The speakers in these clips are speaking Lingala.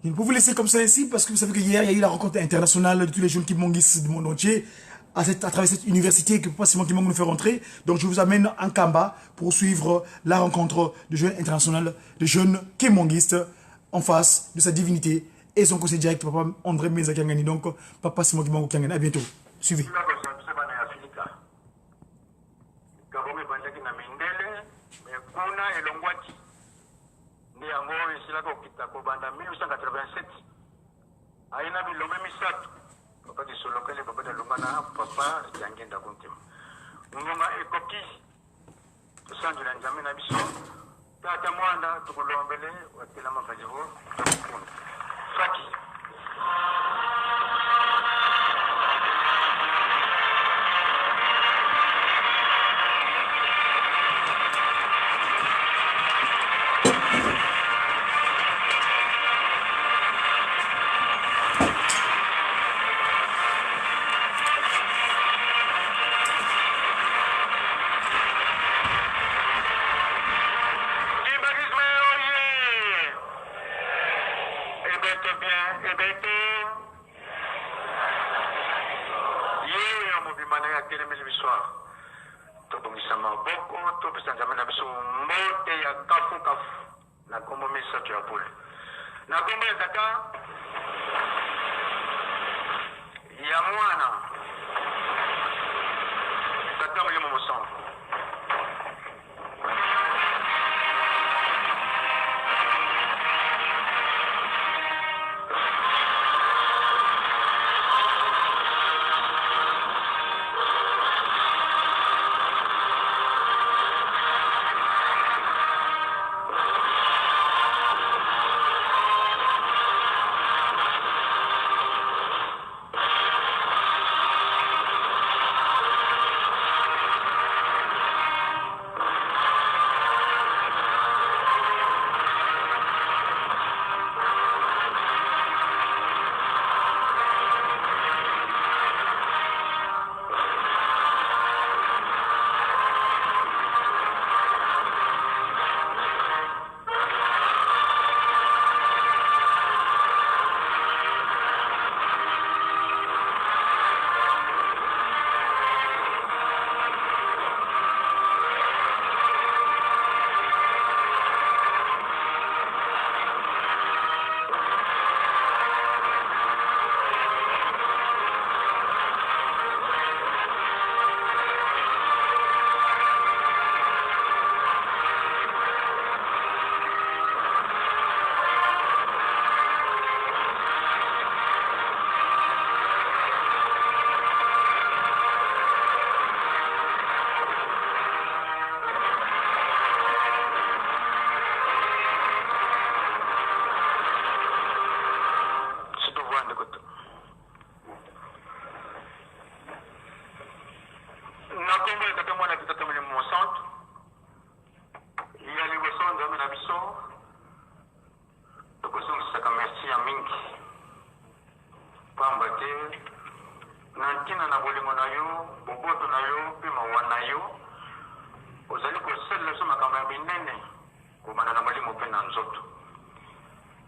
Je ne peux vous laisser comme ça ainsi parce que vous savez que hier, il y a eu la rencontre internationale de tous les jeunes kimbanguistes du monde entier à travers cette université que Papa Simon Kimbangu nous fait rentrer. Donc je vous amène en Nkamba pour suivre la rencontre de jeunes internationaux, de jeunes kimbanguistes en face de sa divinité et son conseil direct, Papa André Meza Kiangani. Donc Papa Simon Kimbangu Kiangani. À bientôt. Suivez. Nde yango oyo esilaki kokita kobanda 1887, aye na bilombe misatu, Papa Kisolokele, Papa Dialungana na Papa Diangienda Kuntima. Ngonga ekoki, tosanjola Nzambe na biso, Tata Muanda, tukulombele watelama vazivo tukukunda. Faki. Ebete bien, ebete. Ye oyo mobimba na ye atelemeli biso awa. Tobongisa maboko, topesa Nzambe na biso mbote ya kafu kafu na kombo misato ya bule. Na kombo ya Tata, ya Mwana, Tata Molimo Mosantu. Na kombo ya Tata, Mwana mpe Tata Molimo Mosantu, ya liboso Nzambe na biso, tokozongisaka merci ya mingi pamba te na ntina na bolingo na yo, boboto na yo mpe mawa na yo, ozali kosalela biso makambo ya minene kobanda na molimo mpe na nzoto.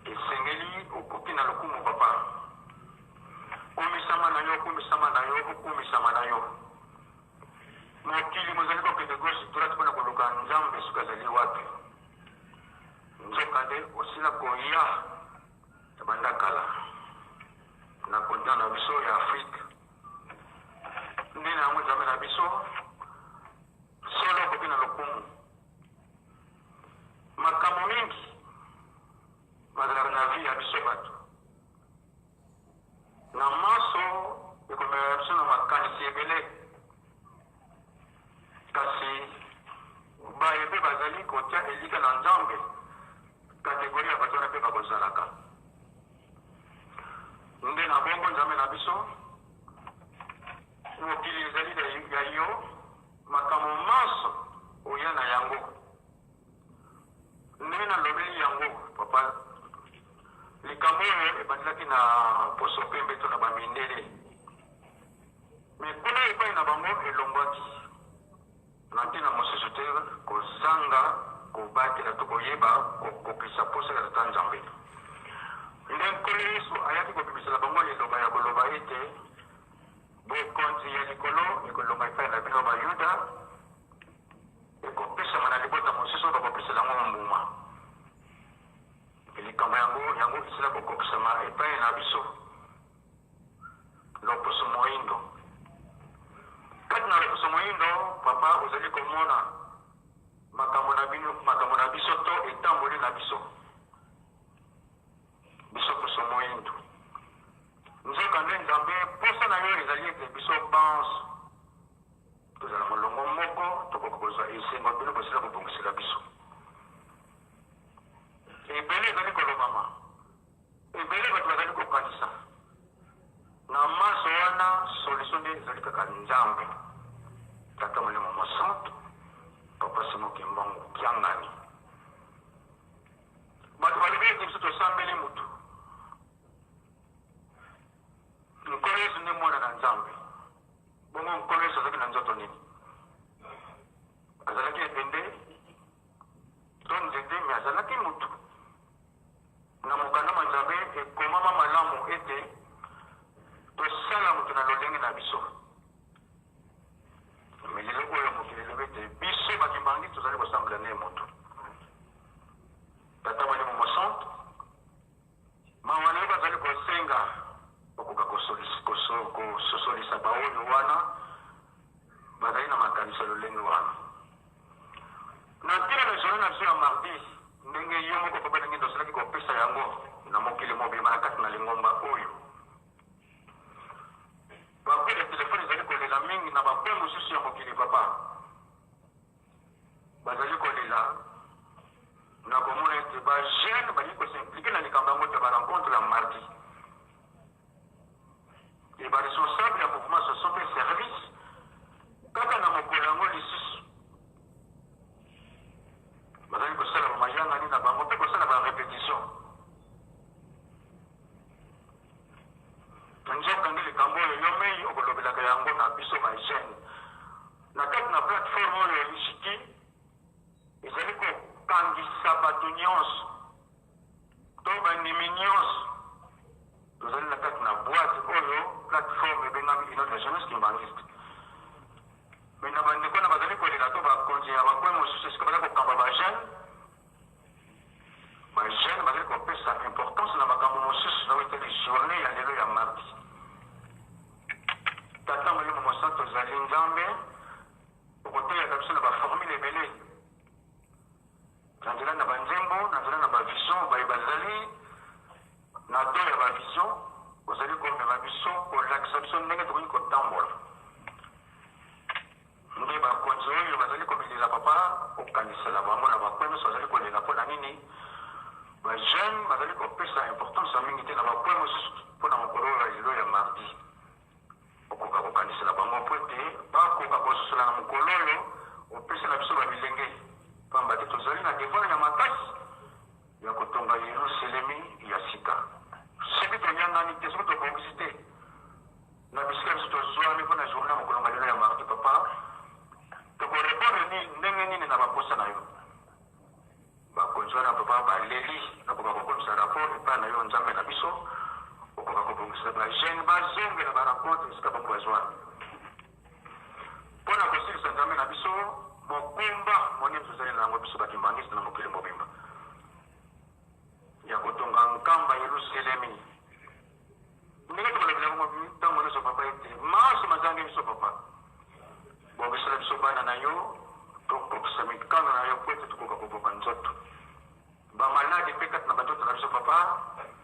Esengeli okoki na lokumu, Papa. Kumisama na yo, kumisama na yo, okumisama na yo. Mokili mozali kokende gauche droite mpo na koluka Nzambe soki azali wapi. Nzokande osila koya banda kala na continent na biso ya Afrique. Nde na yango Nzambe na biso solo okoki na lokumu. Makambo mingi mazalaka na vie ya biso bato. Na manso ekomemela biso na makanisi ebele, kasi baye mpe bazali kotia elikya na Nzambe, kategori ya bato wana mpe bakozalaka. Nde na bongo, Nzambe na biso, mokili ezali ya yo, makambo manso oya na yango. Ndenge nalobeli yango, papa, likambo oyo ebandelaki na poso pembe to na bamindele, me kuna epai na bango elongwaki na ntina mosusu te kozanga kobatela to koyeba kokokisa posa ya Tata Nzambe. Nde kobimisela bango liloba ya koloba ete, Bokonzi ya likolo ekolongwa epai na bino Bayuda, ekopesama na libota mosusu oyo bakopesela yango mbuma. Mpe likambo yango, yango esila kokokisama epai na biso, loposo moindo. Kati na loposo moindo, papa, ozali komona makambo na bino, makambo na biso to etamboli na biso. Biso poso moindo. Nzokande, Nzambe, mposa na yo ezali ete biso banso tozala molongo moko, tokoka kozwa esengo bino bosila kobongisela biso. Ebele ezali kolobama, ebele bato bazali kokanisa na manso wana, solution nde ezali kaka Nzambe Tata Molimo Mosantu, Papa Simon Kimbangu Kiangani. Bato balobi ete biso tosambeli motu. Nkolo Yesu nde mwana na Nzambe. Bongo Nkolo Yesu azalaki na nzoto nini? Azalaki ebende to nzete, me azalaki motu. Na mokanda mwa Nzambe ekomama malamu ete tosala moto na lolenge na biso. Me lelo oyo mokili elobi ete biso bakimbangi tozali kosambela nde moto. Tata Molimo Mosantu, mawa na yo bazali kosenga okoka kososolisa baoyo wana bazali na makanisi ya lolenge wana. Na ntina na journée na biso ya mardi, ndenge yo moko Papa Ndenge osilaki kopesa yango na mokili mobimba na kati na lingomba oyo, baappel ya telefone ezali kolela mingi na bacoin mosusu ya mokili, Papa. Bazali kolela na komona ete ba jeunes balingi ko s'impliquer na likambo yango te, ba rencontre ya mardi et ba responsable ya mouvement sociaux mpe service kaka na mokolo yango lisusu bazali kosala ba mayangani na bango mpe kosala ba repetition. Nzoka nde likambo oyo yo mei okolobelaka yango na biso ba jeunes Na kati na plateforme oyo ya Lishiki ezali kokangisa bato nyonso to bandimi nyonso tozali na kati na boite oyo plateforme ebengami Union de la Jeunesse Kimbanguiste. Me na bandeko na bazali kolela to bakonzi ya bacoin mosusu esika bazali kokamba ba jeune, ba jeune bazali kopesa importance na makambo mosusu na oyo etali journée ya lelo ya mardi. Tata Molimo Mosantu ozali Nzambe, okoteyaka biso na ba formule ebele, na nzela na ba nzembo, na nzela na ba vision, baye bazali na don ya ba vision, ozali komema biso, kolakisa biso ndenge tokoki kotambola. Nde bakonzi oyo bazali komilela papa, okanisela bango na ba point nyonso bazali kolela mpo na nini ba jeune bazali kopesa importance ya mingi te na ba point mosusu mpo na mokolo oyo ya lelo ya mardi. Okoka kokanisela bango mpo ete bakoka kososola na mokolo oyo opesa na biso ba bilenge, pamba te tozali na devoir ya makasi ya kotonga Yeluselemi ya sika. Soki tonyangani te, soki tobongisi te na bisika biso tozwami mpo na journée ya mokolo ma lelo ya mardi, papa, tokorepondre nini, ndenge nini na baposa na yo? Bakonzi wana, papa, baleli nakoka kokomisa rapport epai na yo Nzambe na biso, okoka kobongisa ba jeune bazongela ba rencontre esika bango bazwami mpo na kosilisa Nzambe na biso mokumba monene tozali na yango biso bakimbangiste na mokili mobimba ya kotonga nkamba Yelusalemi. Ndenge tokolobela yango ntango nyonso, papa, ete manso mazangi biso, papa, bongisela biso bana na yo, tokokisa mikano na yo mpo ete tokoka koboma nzoto bamaladi mpe kati na banzoto na biso, papa.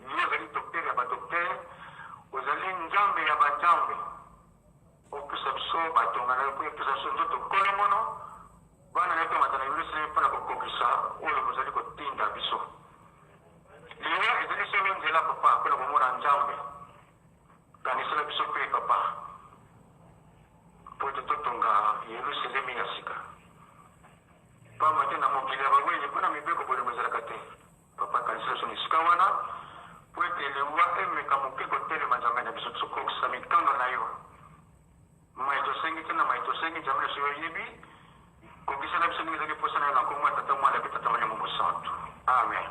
Yo ozali doktere ya badoktere, ozali Nzambe ya banzambe. Opesa biso batonga na yo mpo epesa biso nzoto kolongono, bana na yo tomata na Yerusalemi mpo na kokokisa oyo bozali kotinda biso. Liwa ezali solo nzela, papa, mpo na komona Nzambe. Kanisela biso mpe, papa, mpo ete totonga Yelusalemi ya sika. Pamba te na mokili ya bawei, kuna mibeko bolingo ezalaka te. Papa, kanisela biso na esika wana, mpo ete liwa emeka moke kotelema, Nzambe na biso, tokokisa mikano na yo. Maye tosengi te na maye tosengi, Nzambe na biso, yo oyebi. Kokisa na biso ndenge ezali mposa na yo, na nkombo ya Tata, Mwana mpe Tata Molimo Mosantu. Amen.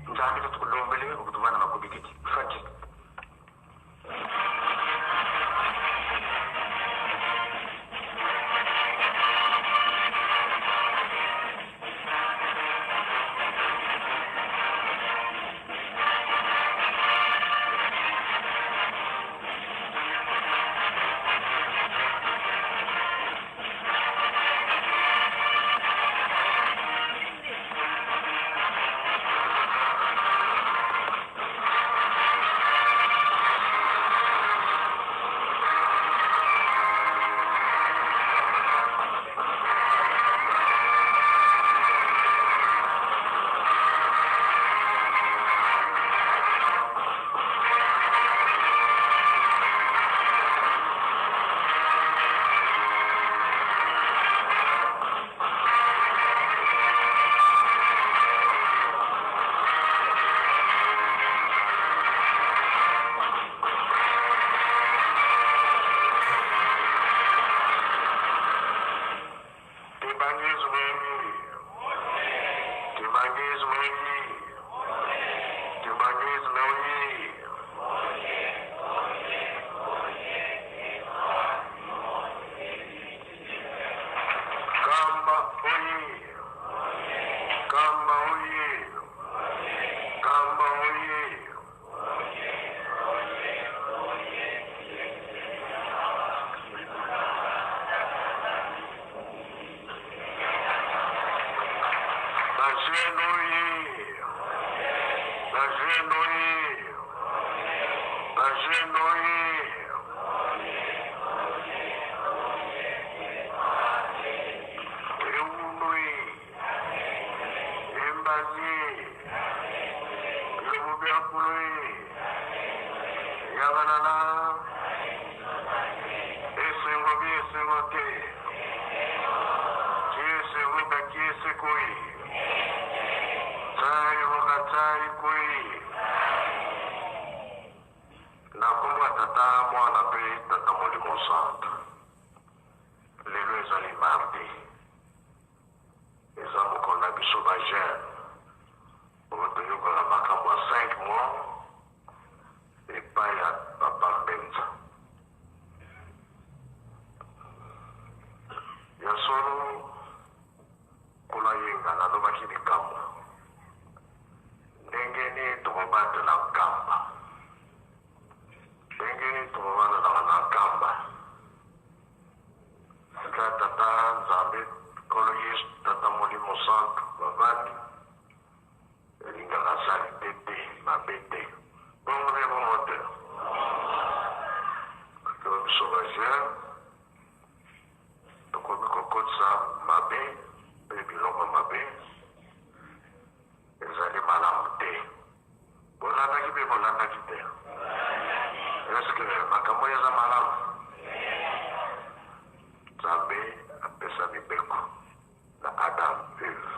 Nzambe, totukulombele okutuvana makobikiti. Fati. Bajene oye! Bajene oye! Ewunui! Embazi! Yobubiakului! Yabanana! Esengo bi esengo te! Kiesengo ka kiesekoi! Tai boka tai koi! Na nkombo ya Tata, Mwana mpe Tata Molimo Santu. Lelo ezali mardi, eza mokolo na biso ba jeune oyo toyokaka makambo ya 5 mois epai ya papa Mbenza. Ya solo Nkolo ayenga nalobaki likambo ndenge nini tokobatela nkamba, ndenge nini tokobandanaka na nkamba. Sika Tata Nzambe Nkolo Yesu Tata Molimo Santu bavandi elingaka salite te mabe te bongo nde bongo te to biso ba jeune tokomi kokotisa mabe mpe biloko mabe ezali malamu te. Bolandaki mpe bolandaki te? Eske makambo oyo eza malamu? Nzambe apesa mibeko na Adam Eve.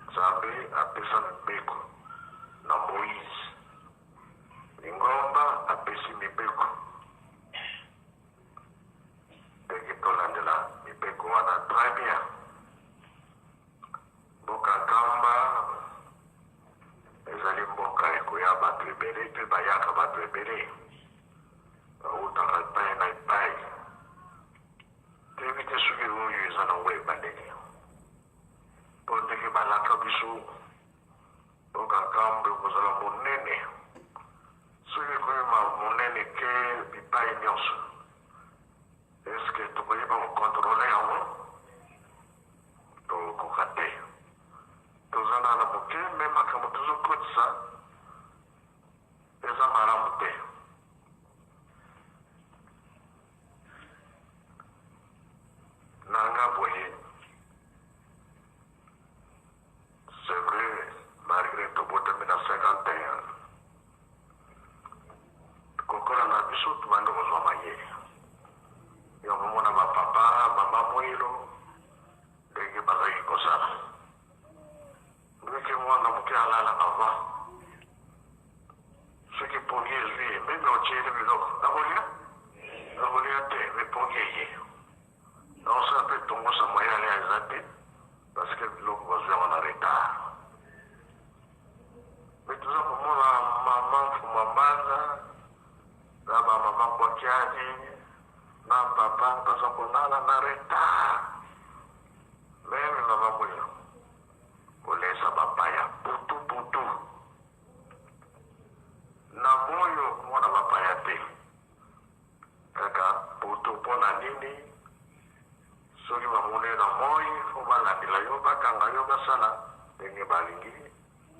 Nzambe apesa mibeko na Moïse. Lingomba apesi mibeko. Ndenge tolandela mibeko wana très bien. Mboka Nkamba ezali mboka ekoya bato ebele mpe bayaka bato ebele bawutaka epai na epai. Toyebi te soki oyo eza nango ebandeli mpo ndenge balaka biso mboka Nkamba ekozala monene. Soki ekomi monene ke bipai nyonso, eske tokoyeba kokontrole yango? Tokoka te. Toza nana moke, me makambo tozokotisa eza malamu te. Na nga boye, c'est vrai, malgré tobotami na 51, kokola na biso tobandi kozwa mayele ya komona bapapa mama Moyelo ndenge bazalaki kosala. Ndenge mwana moke alala avant, soki pongi ezwi ye, meme otieli biloko akolia, akolia te, me pongi eye naosala mpe tongosa moyen alia eza te, parce que biloko bazwi yango na retard. Me toza komona mama Mfuma Mbanza na bamama Kwakiani na papa baza kolala na retard. Meme mama Mwilo kolesa bapaya butu butu na moyo komona bapaya te kaka butu. Mpo na nini? Soki bamoni yo na moi, fo balandela yo, bakanga yo, basala ndenge balingi.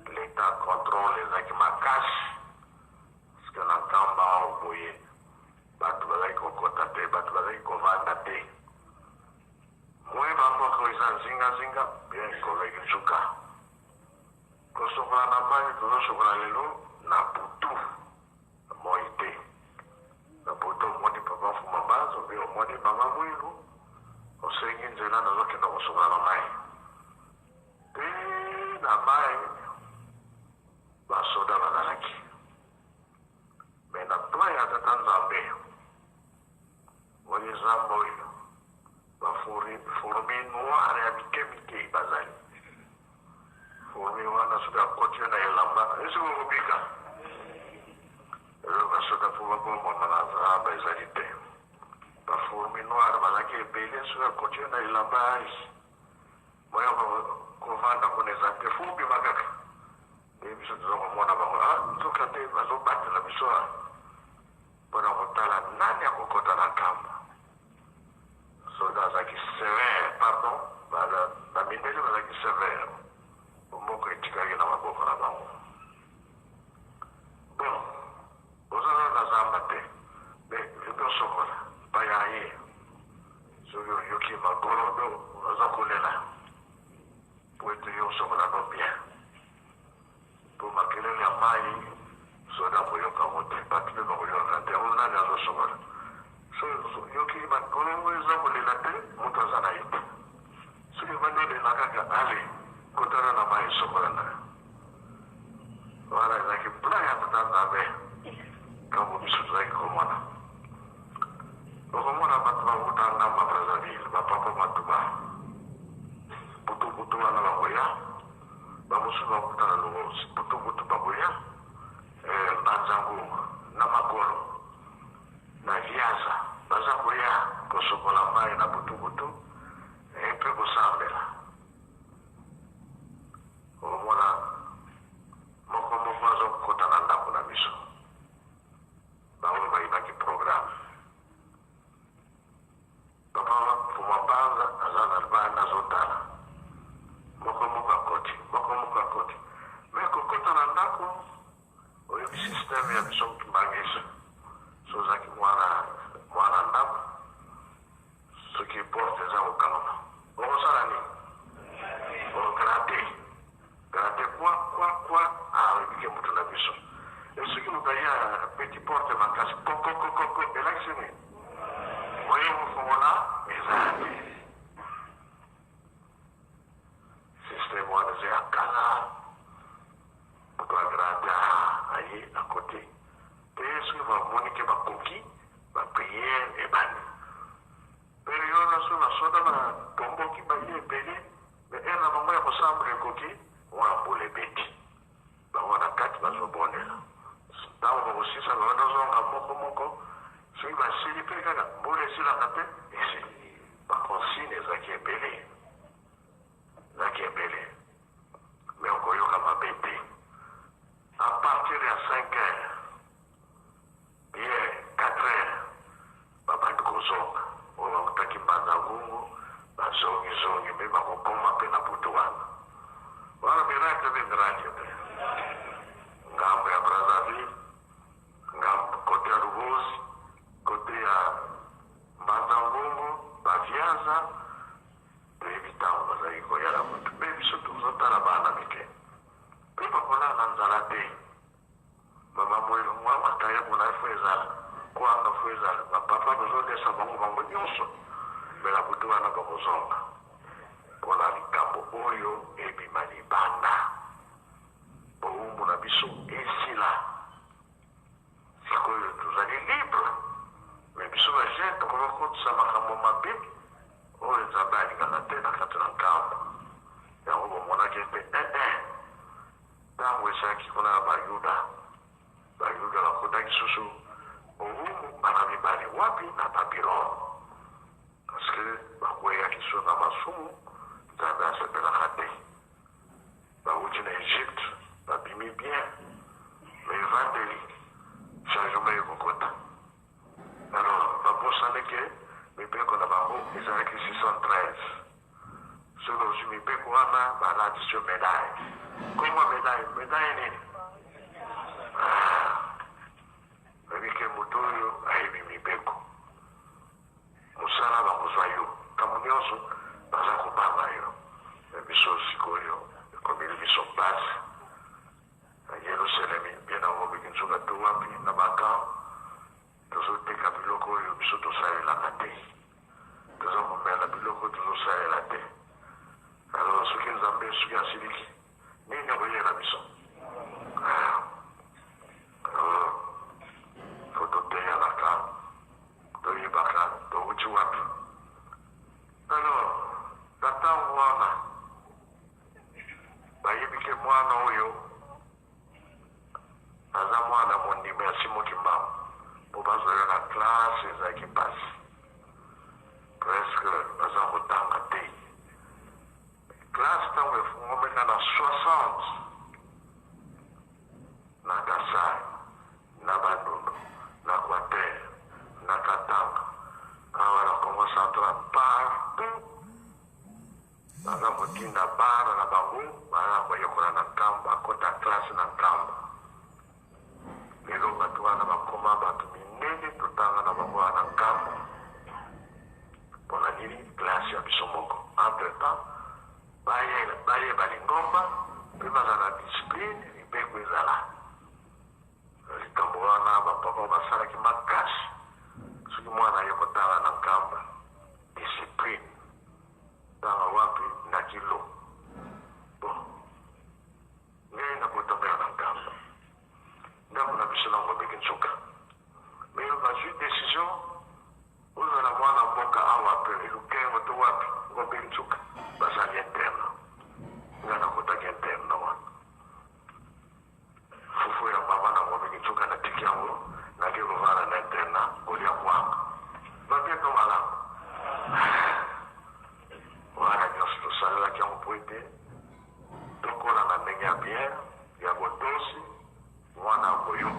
Leta contrôle ezalaki makasi, parce que na Nkamba awa boye bato bazalaki kokota te, bato bazalaki kovanda te. Moi bamboka oyo eza nzingazinga bien ekolaki nsuka kosokola na mai tozosokola lelo na butu, moi te. Na butu omoni papa Fuma Mbanza obi omoni mama Mwilu, osengi nzela, nazokenda kosokola na mai te. Na mai basoda bazalaki, me na plan ya Tata Nzambe oyo zamba oyo bafourmi noire ya mike mike bazali. Fourmi wana soki akoti yo na elamba, esi okobika. Elo basoda mpo babombama na zamba ezali te. Bafourmi noire bazalaki ebele, soki akoti yo na elamba, ai moya kovanda kuna eza te, fo obima kaka. Nde biso toza komona bango, ah, nzoka nde bazobatela biso mpo na kotala nani akokota na nkamba. Soda azalaki sévère, pardon, bamindele bazalaki sévère, mboka etikaki na maboko na bango. Bato mpe bakoyoka te yango nani azosokola. So yoki makolo eza kolela te, moto aza na ye te. Soki ebandi olela kaka, ale kotana na mai, sokola na yo. Wana ezalaki plan ya Tata Nzambe ntango biso tozalaki komona. Okomona bato bawuta ngamba Brazzaville, bapapa Matuba, butu butu wana bakoya, bamosusu bakuta na Luozi, butu butu bakoya, eh, Mbanza Ngungu na makolo na Viaza baza koya kosokola mai na butu butu eh, mpe kosambela. Okomona moko moko azokota na ndako na biso, baoyo bayibaki programme. Papa Fuma Banza aza na libanda azotala, moko moko akoti, moko moko akoti. Me kokota na ndako, oyebi systeme ya biso Kimbanguiste, so ozalaki mwana mwana ndako, soki porte eza kokangama, okosala nini? Ograte grate kwa kwa kwa, ah, oyebi ke moto na biso. E soki moto aye abeti porte makasi kokokokoko, elakisi nini? Oyo kofongola eza te. Systeme wana eza ya kala. Moto agrate aye akoti te, soki bamoni ke bakoki, bapriere ebandi. Periode so na soda na tomboki baye ebele, me heure na bango ya kosambela ekoki, mwa mbula ebeti bango na kati, bazobondela. Ntango bakosisa, bazonga moko moko. Soki basili mpe kaka mbula esilaka te, esili. Baconsigne ezalaki ebele, ezalaki ebele, me okoyoka mabe te. À partir ya 5 heures bien 4 heures, babandi kozonga. Oyo bautaki Mbanza Ngungu bazongizongi, mpe bakokoma mpe na butu wana. Wana miracle mpe miracle te. Ngambo ya Brazzaville, ngambo kote ya Lubozi, kote ya Mbanza Ngungu, baviaza, toyebi ntango bazalaki koya na butu. Mpe biso tozotala bana mike mpe bakolala nzala te. Mama mwa makayabo na fo ezala, kwanga fo ezala, bapapa bazolesa bango bango nyonso, me na butu wana bakozonga mpona likambo oyo ebima libanda. Bowumbu na biso esila, sikoyo tozali libre. Me biso bajeune tokoki kokotisa makambo mabe oyo Nzambe alingaka te na kati na nkambo yango. Bomonaki ete ee ntango ezalaki kuna na Bayuda, Bayuda bakotaki susu bowumbu mbala mibale. Wapi? Na Babylone, parce que bakweyaki so na masumu, Nzambe asepelaka te. Bawuti na Egypte, babimi bien, mais evandeli changement ekokota. Alors babosani ke mibeko na bango ezalaki 613. Soki ozwi mibeko wana, balatisi yo médaille. Komwa médaille, médaille nini? Oyebi ke moto oyo ayebi mibeko, mosala bakozwa yo, ntango nyonso baza kobanga yo. Me biso sikoyo ekomeli biso mpasi na Yerusalemi, bien nango bikinsuka to wapi na bakamp, tozoteka biloko oyo biso tosalelaka te, toza komela biloko tozosalela te. Alors soki Nzambe soki asiliki, nini akoyela biso? Alors fo toteyanaka, toyebaka towuti wapi. Alors na ntango wana bayebi ke mwana oyo aza mwana mondimi ya Simon Kimbangu, mpo bazwa yo na classe ezalaki mpasi, presque baza kotanga te. Classe ntango efungwameka na 60 na Kasai, na Bandundu, na Equateur, na Katanga, awa na Congo central, partout baza kotinda bana na bango baza koyekola na nkambo, bakota classe na nkambo. Lelo bato wana bakoma bato minene, totanga na bango wana na nkambo. Mpona nini? Classe ya biso moko. Entre temps bayeba lingomba mpe baza na discipline, mibeko ezala. Likambo wana bapapa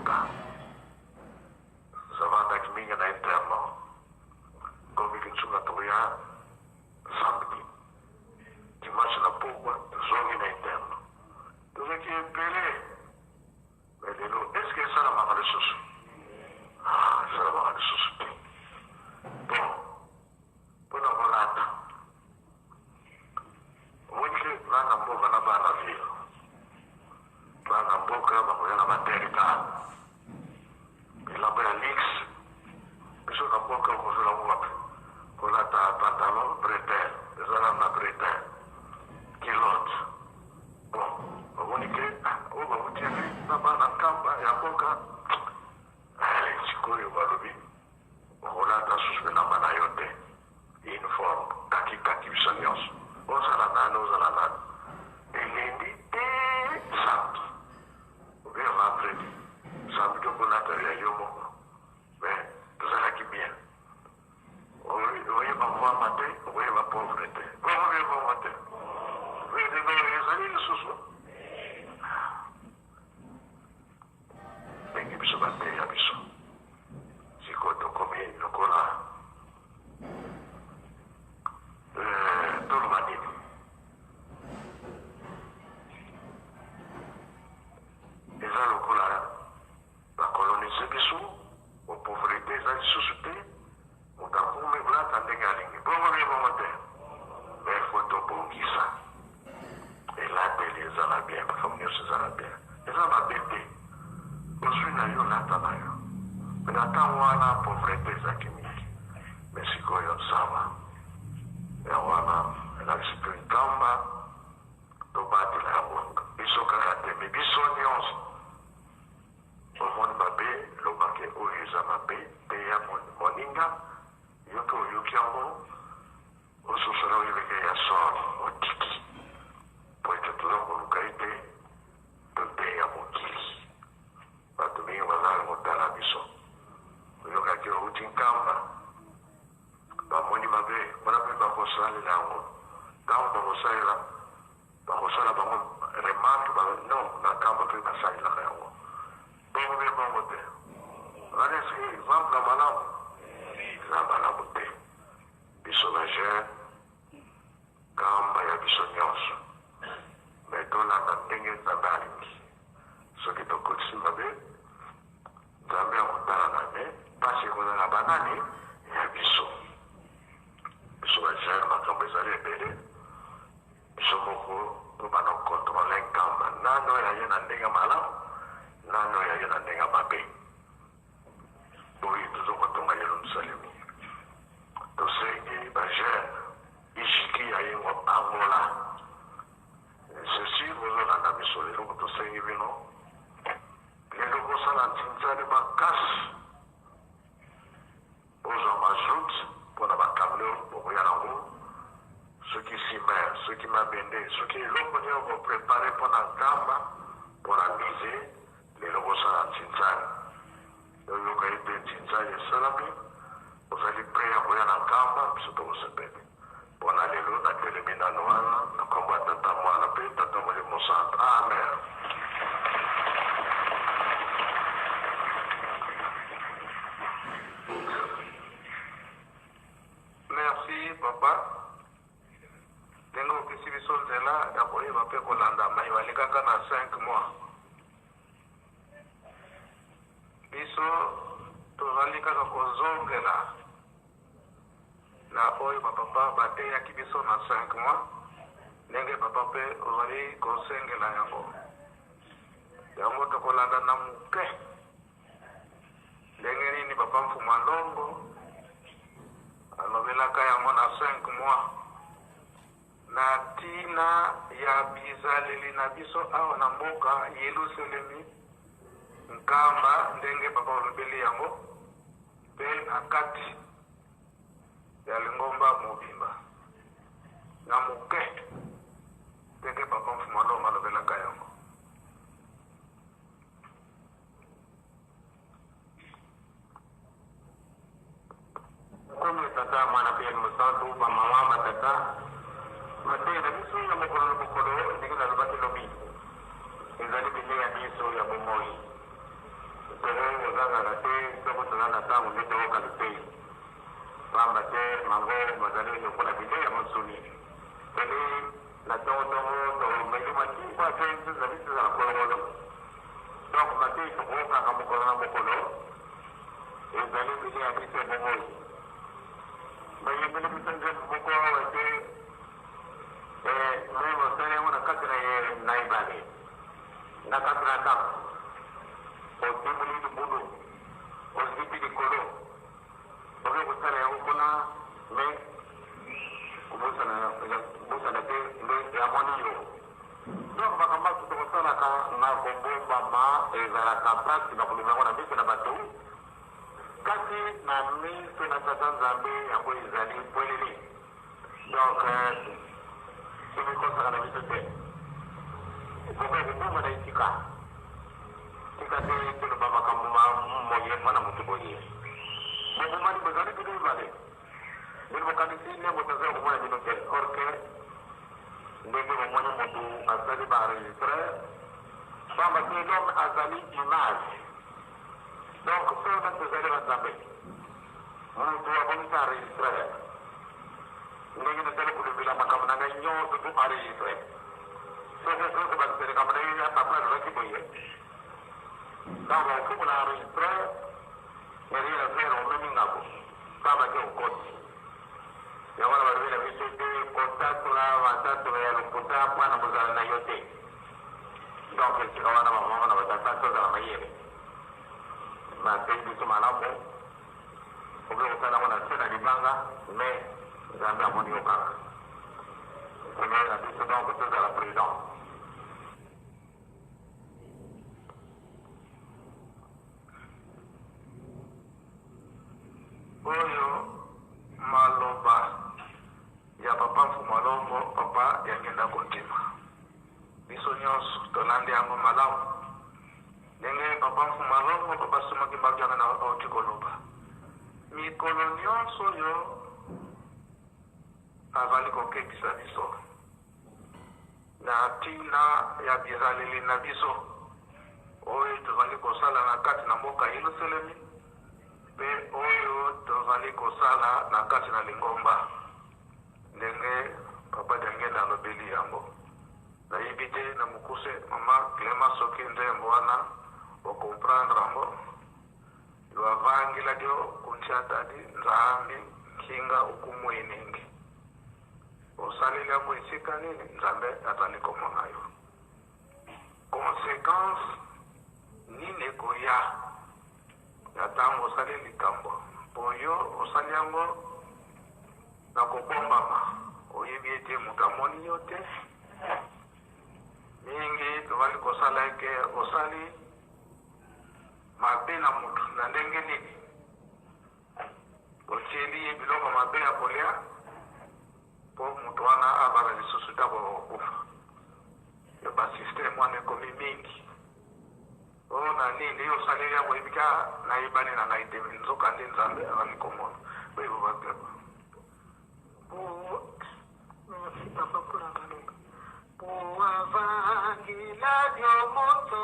mboka. Zavandaki mingi na internat. Komi Kinshunga tokoya samedi. Dimanche na pokwa tozongi na internat. Tozalaki ebele. Mais lelo est ce que esalamaka lisusu? Ah, esalamaka lisusu te. Bon, mpo na kolata omoni ke bana mboka na bana ville, bana mboka bakoya na baterika bilamba ya luxe. Biso na mboka okozela ngo wapi? Kolata pantalon bretelle, ezala na bretelle, culotte. Bon, omoni ke ah, oyo bawuti ville na bana nkamba ya mboka, eh, sikoyo balobi okolata susu elamba na yo te, uniforme kaki kaki, biso nyonso, ozala nani ozala nani, elendi te samedi ou bien vendredi. Samedi okolata ya yo moko. Mais tozalaki bien, oyeba mwamba te, okoyeba pauvre te, bongo bien, bongo te. Ezali lisusu ndenge biso bateya biso. Sikoyo tokomi lokola toloba nini? Eza lokola bakolonize biso, pauvreté eza lisusu te, moto akomi kolata ndenge alingi, bongo bien, bongo te. Mais faut tobongisa elateli, ezala bien, makambo nyonso ezala bien. Eza mabe te, ozwi na yo, lata na yo. Mais na ntango wana pauvreté ezalaki mingi, mais sikoyo ça va. Yango wana elakisi mpe Nkamba, tobatela yango biso kaka te, mais biso nyonso. Omoni mabe, lobake oyo eza mabe, teya moninga. Yo mpe oyoki yango, ososola, oyebeke ya solo, otiki, po ete toza koluka ete toteya mokili. Bato mingi bazala kotala biso, oyokaki outi Nkamba, bamoni mabe wana mpe bakosalela yango. Ntango bakosalela, bakosala bango remarque non, na Nkamba mpe basalelaka yango bongo mpe bongo te. Wana esi exemple ya malamu? Eza malamu te. Biso ba jeune, Nkamba ya biso nyonso, mais tolanda ndenge Nzambe alingi. Soki tokotisi mabe, Nzambe akotala na me mpasi ekozala banani ya biso. Biso ba jeune, makambo ezali ebele. Biso moko tobanda kokontrole Nkamba, nani oyo aye na ndenge malamu, nani oyo aye na ndenge mabe. Boye toza kotonga Yelusalemi. Tosengi ba jeune ijiki ya yengo Angola, ceci bozolanda biso lelo, tosengi bino lelo kosala ntinzani makasi, bozwa mazout mpona bakamion bokoya nango, soki ciment, soki mabende, soki eloko nini boprépare mpona Nkamba, mpona musée. Lelo bosala ntinzani, oyoka ete ntinzani esalami, ozali prêt ya koya na Nkamba, biso tokosepele. Mpona lelo natelemi nano wana, na nkombo ya Tata, Mwana mpe Tata Molimo Santo, amen. Merci papa, ndenge opesi biso nzela ya koyeba mpe kolanda mai balekaka na 5 mois. Biso tozali kaka kozongela na oyo bapapa bateyaki biso na 5 mois, ndenge papa mpe ozali kosengela yango. Yango tokolanda na moke ndenge nini papa Mfuma Longo alobelaka yango na 5 mois, na ntina ya bizaleli na biso awa na mboka Yelusalemi Nkamba, ndenge papa olobeli yango mpe na kati ya lingomba mobimba, na moke ndenge papa Mfuma Longo alobelaka yango. Nkombo ya Tata, Mwana mpe Elimo Santu, bamama, batata, mateya na biso ya mokolo na mokolo, ndenge nalobaki lobi, ezali bilei ya biso ya bomoi. Tobosana te soko toza na ntango nde toyoka liteyi, pamba te mango mazali lokola bilei ya mosuni. Tolei na tongo-tongo, tomeli mwa ti mpo ete nzoto na biso ezala kolongono. Donc mateyi tokoyokaka mokolo na mokolo ezali bilei ya biso ya bomoi. Bayembeli biso nzembo moko awa ete eh, meme osali yango na kati na ebale. Na kati na ndako, otimoli libulu, ozipi likolo, oke kosala yango kuna, mais kobosana te nde amoni yo. Donc makambo manso tokosalaka na kobombama ezalaka mpasi na komema yango na miso na bato, kasi na miso na Tata Nzambe yango ezali pwelele. Donc tomikosaka na biso te. Bokoki kobonga na esika. Tika te toloba makambo ma moye mpo na moto boye. Bobomani bozali bino mibale. Bino bokanisi nde moto azali komona bino te. Or que ndenge bomoni moto asali ba enregistre, pamba te l'homme azali image. Donc solo tozali ba Nzambe. Mutu abongisa enregistreur. Ndenge nazali kolobela makambo na ngai nyonso to enregistre. Soki okoki kobakisa likambo na ye ya papa alobaki boye, ntango bakofungola enregistreur, ya rien à faire, omemi ngambo, pamba te okosi. Yango wana balobi na biso ete kotatola matatola ya lokuta mpo na bozala na yo te. Donc esika wana bamama na batata tozala mayele. Nateyi biso malamu. Okoki kosala yango na se na libanga mais Nzambe amoni yo kaka. Seigneur na biso donc tozala prudent. Oyo maloba ya papa Mfumu Alongo, papa Diangienda Kuntima. Biso nionso tolandi yango malamu. Ndenge papa Mfumu Alongo, papa Simon Kimbangu Kiangani auti koloba. Mikolo nionso oyo azali kokebisa biso na tina ya bizaleli na biso oyo tozali kosala na kati na mboka Yelusalemi mpe oyo tozali kosala na kati na lingomba. Ndenge papa Diangienda alobeli yango. Nayebi te na mokuse mama Clement soki nzembo wana o comprendre yango. Lwavangila dio kuntiatadi Nzambi nkinga ukumuiningi. Osaleli yango esika nini Nzambe azali komona yo. Consequence nini ekoya na tango osali likambo po yo osali yango na kobombama, oyebi ete moto amoni yo te. Mingi tozali kosala eke osali mabe na moto na ndenge nini? Otieli ye biloko mabe ya kolia po moto wana abala lisusu te akokufa. Yo ba système wana ekomi mingi. Oh na nini yo osaleli yango oyebi ka nayebani na ngai te nzoka nde Nzambe azali komona. Oyo ba Merci papa mpona maloba. Puavangila dio moto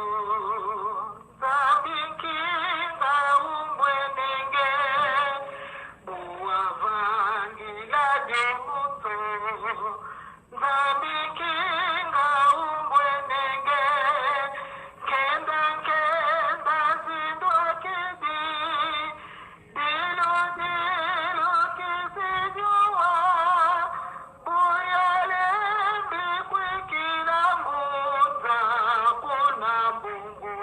Nzambi nkinga umbwenenge Buavangila dio moto Nzambi nkinga umbwenenge Nkenda nkenda zindwa kedi Dilo dilo kisijuwa Buyalembi kwikila nguza kuna mbungu.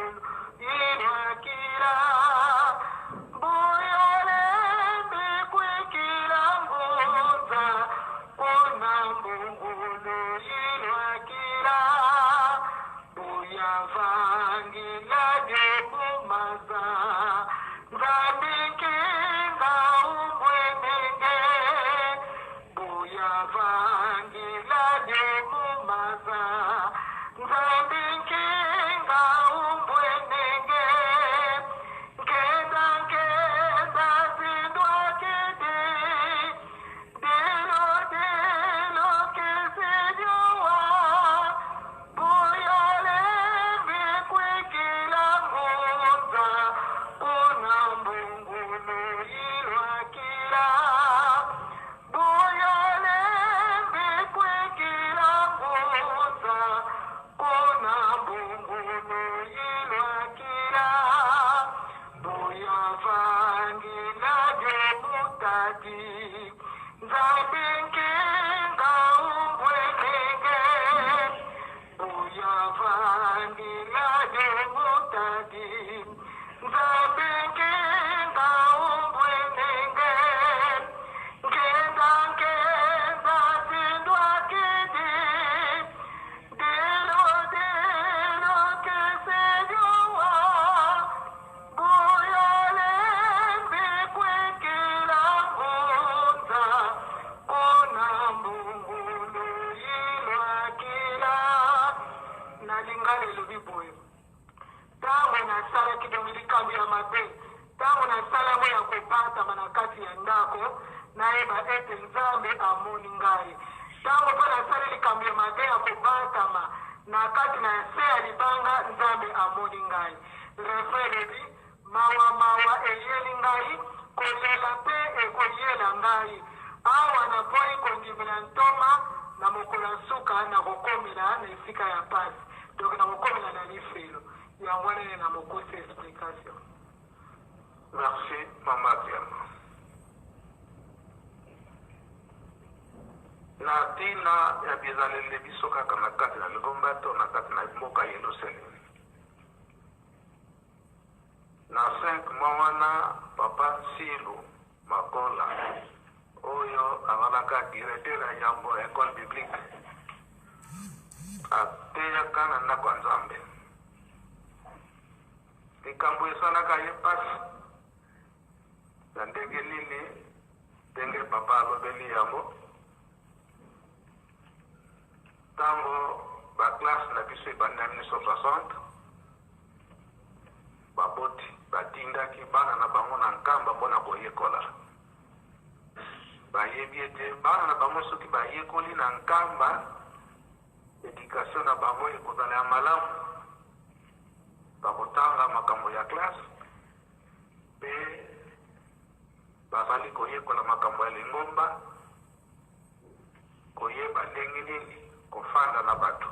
Nasalaki donc likambo ya mabe. Ntango nasali yango ya kobatama na kati ya ndako, nayeba ete Nzambe amoni ngai. Ntango mpe nasali likambo ya mabe ya kobatama na kati na nse ya libanga, Nzambe amoni ngai. Refrain elobi, Mawa, mawa eyeli ngai, kolela mpe ekoyela ngai. Awa naboyi kondimela ntoma, na mokolo ya nsuka nakokomela na esika ya mpasi. Donc nakokomela na lifelo. Yango wana ye na mokuse explication. Merci mama Diama. Na ntina ya bizaleli biso kaka na kati na lingomba to na kati na mboka Yelusalemi. Na 5 mois wana papa Nsilu Makola oyo azalaka directeur ya yambo ya ecole biblique ateyaka na ndako ya Nzambe. Likambo esalaka ye mpasi na ndenge nini, ndenge papa alobeli yango ntango baklasse na biso ebandi na 1960, baboti batindaki bana na bango na Nkamba mpo na koyekola. Bayebi ete bana na bango soki bayekoli na Nkamba, education na bango ekozala ya malamu, bakotanga makambo ya classe mpe bazali koyekola makambo ya lingomba, koyeba ndenge nini kofanda na bato,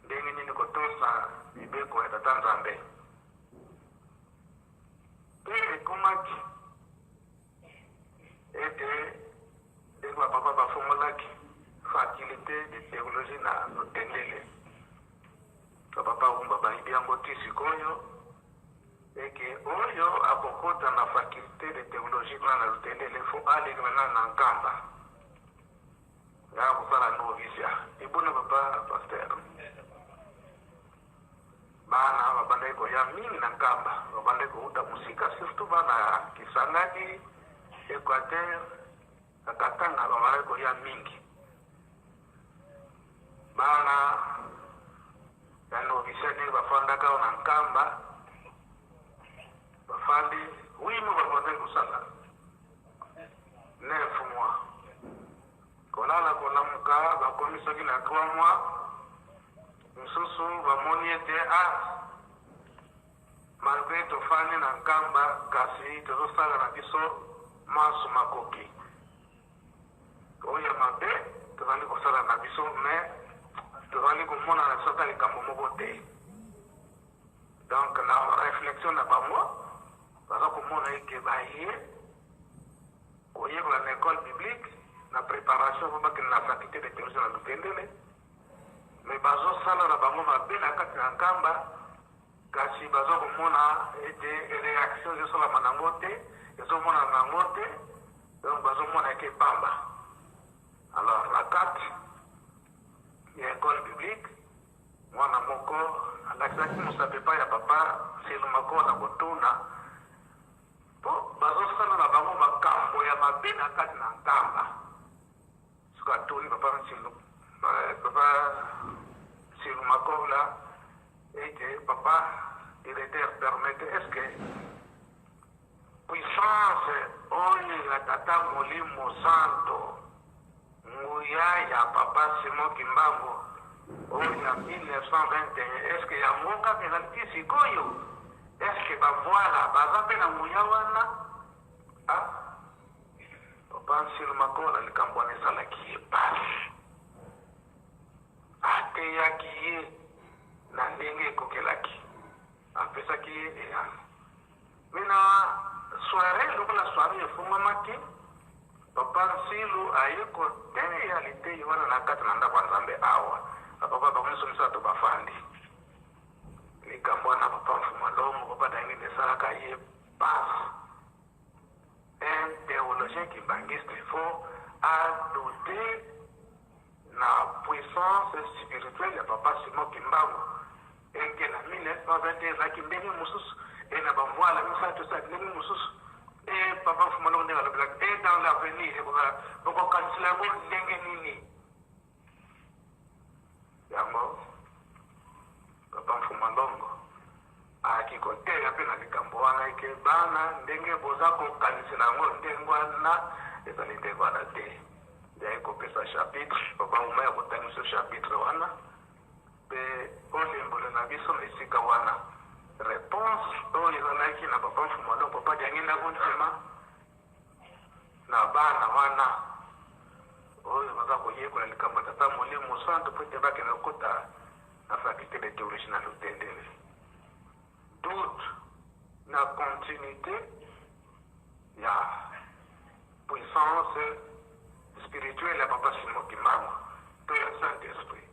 ndenge nini kotosa mibeko ya Tata Nzambe. Mpe ekomaki ete ndenge bapapa bafongolaki faculté de théologie na Lutendele, bapapa Wumba bayibi yango ti sikoyo, eke oyo akokota na faculté de théologie kuna na Lutendele fo alekela nanu na Nkamba. Nga kosala novisia ebona papa pasteur. Bana babandaki koya mingi na Nkamba, babandaki kouta mosika, surtout bana ya Kisangani, Equateur, na Katanga babandaki koya mingi. Bana ya novisia ndenge bafandaka na Nkamba, bafandi wimo babandaki kosala 9 mois, kolala kolamuka, bakomi soki na 3 mois mosusu bamoni ete ah, malgre tofandi na Nkamba, kasi tozosala na biso manso makoki oyo ya mabe tozali kosala na biso, mais tozali komona na biso ata likambo moko te. Donc na réflexion na bango, baza komona eke baye koyekola na école biblique na préparation mpo bakende na faculté de théologie na Lutendele, mais bazosala na bango mabe na kati na Nkamba, kasi baza komona ete réaction ezosalama nango te, ezomonana nango te, donc bazomona eke pamba. Alors na kati ya école biblique, mwana moko alakisaki mosapi epai ya papa Nsilu Makola kotuna mpo bazosala na bango makambo ya mabe na kati na Nkamba. Soki atuni papa Nsilu, papa Nsilu Makola ete papa directeur, permettez, est-ce que puissance oyo ya Tata Molimo Santo, nguya ya papa Simon Kimbangu oyo ya 1921, est-ce que yango kaka ezali ti sikoyo? Est-ce que bavoila baza mpe na nguya wana? Ah, papa Nsilu Makola, likambo wana esalaki ye pasi, ateyaki ye na ndenge ekokelaki, apesaki ye eyano. Me na soirée, lokola soirée efungwamaki, papa Nsilu aye koteya liteyi wana na kati na ndako ya Nzambe awa. Bapapa bango nyonso misato bafandi. Likambo wana papa Mfuma Longo, papa Dangini, esalaka ye pasi. Un théologien kimbanguiste, il faut adouter na puissance spirituelle ya papa Simon Kimbangu. Eke na 1921 ezalaki ndenge mosusu, e na bamvwala misato ezalaki ndenge mosusu, e papa Mfuma Longo ndenge alobelaki, e dans l'avenir ekozala bokokanisela yango ndenge nini. Yango papa Mfuma Longo ayaki koteya. Koteya mpe na likambo wana eke bana ndenge boza kokanisela yango ndenge wana ezali ndenge wana te. Nde aye kopesa chapitre, Papa Nguma ya kotanga biso chapitre wana mpe olembola na biso na esika wana reponse oyo ezalaki na Papa Mfumu Alongo, Papa Diangienda Kuntima na bana wana oyo baza koyekola likambo ya Tata Molimo Mosantu mpo ete bakende kokota na faculté de théologie na Lutendele. Doute na continuité ya puissance spirituelle ya Papa Simon Kimbangu to ya Saint-Esprit.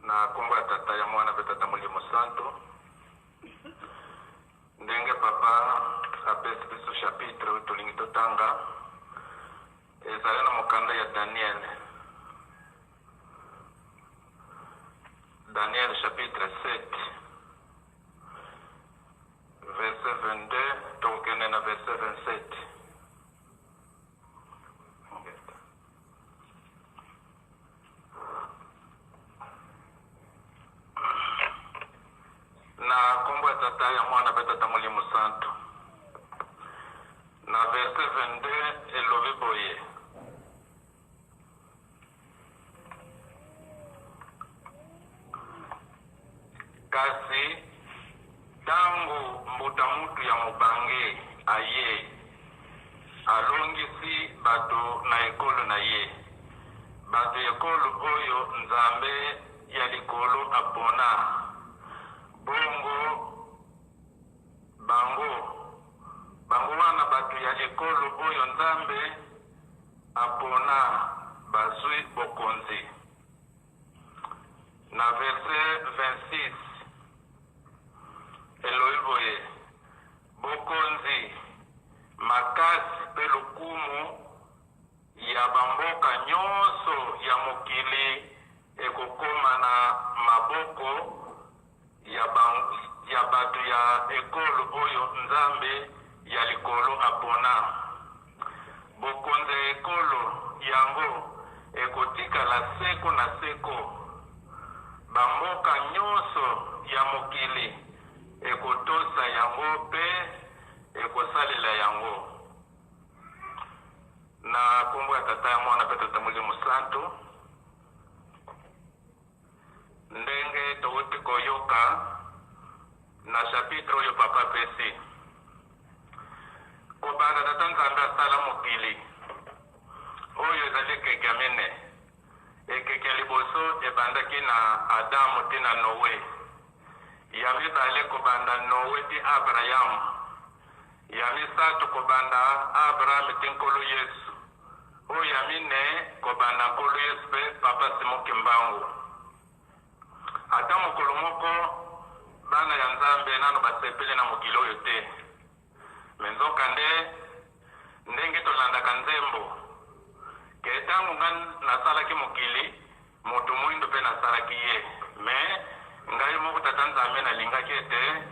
Na nkombo ya Tata, ya Mwana mpe Tata Molimo Santo, ndenge Papa apesi biso chapitre oyo tolingi totanga, ezali na mokanda ya Daniel. Daniel chapitre 7 verset 22 tokokende na verset 27. Na nkombo ya Tata, ya Mwana mpe Tata Molimo Santu. Na verset 22 elobi boye: Kasi tango mbuta mutu ya mobange aye, alongisi bato na ekolo na ye, bato ya ekolo oyo Nzambe ya likolo apona, bongo bango, bango wana bato ya ekolo oyo Nzambe apona bazwi bokonzi. Na verse 26 elobi boye, Bokonzi, makasi mpe lokumu ya bamboka nyonso ya mokili ekokoma na maboko ya bato ya ekolo oyo Nzambe ya likolo apona. Bokonzi ya ekolo yango ekotikala seko na seko. Bamboka nyonso ya mokili ekotosa yango mpe ekosalela yango. Na nkombo ya Tata, ya Mwana mpe Tata Molimo Santu. Ndenge towuti koyoka na chapitre oyo Papa apesi, kobanda Tata Nzambe asala mokili oyo ezali ekeke ya mine. Ekeke ya liboso ebandaki na Adamu ti na Noe, ya mibale kobanda Noe ti Abraham, ya misato kobanda Abraham ti Nkolo Yesu. Oyo ya mine kobanda Nkolo Yesu pe Papa Simon Kimbangu. Ata mokolo moko bana ya Nzambe nano basepeli na mokili oyo te. Me nzoka nde ndenge tolandaka nzembo ke tango nga nasalaki mokili moto muindu pe nasalaki ye me ngai moko Tata Nzambe nalingaki ete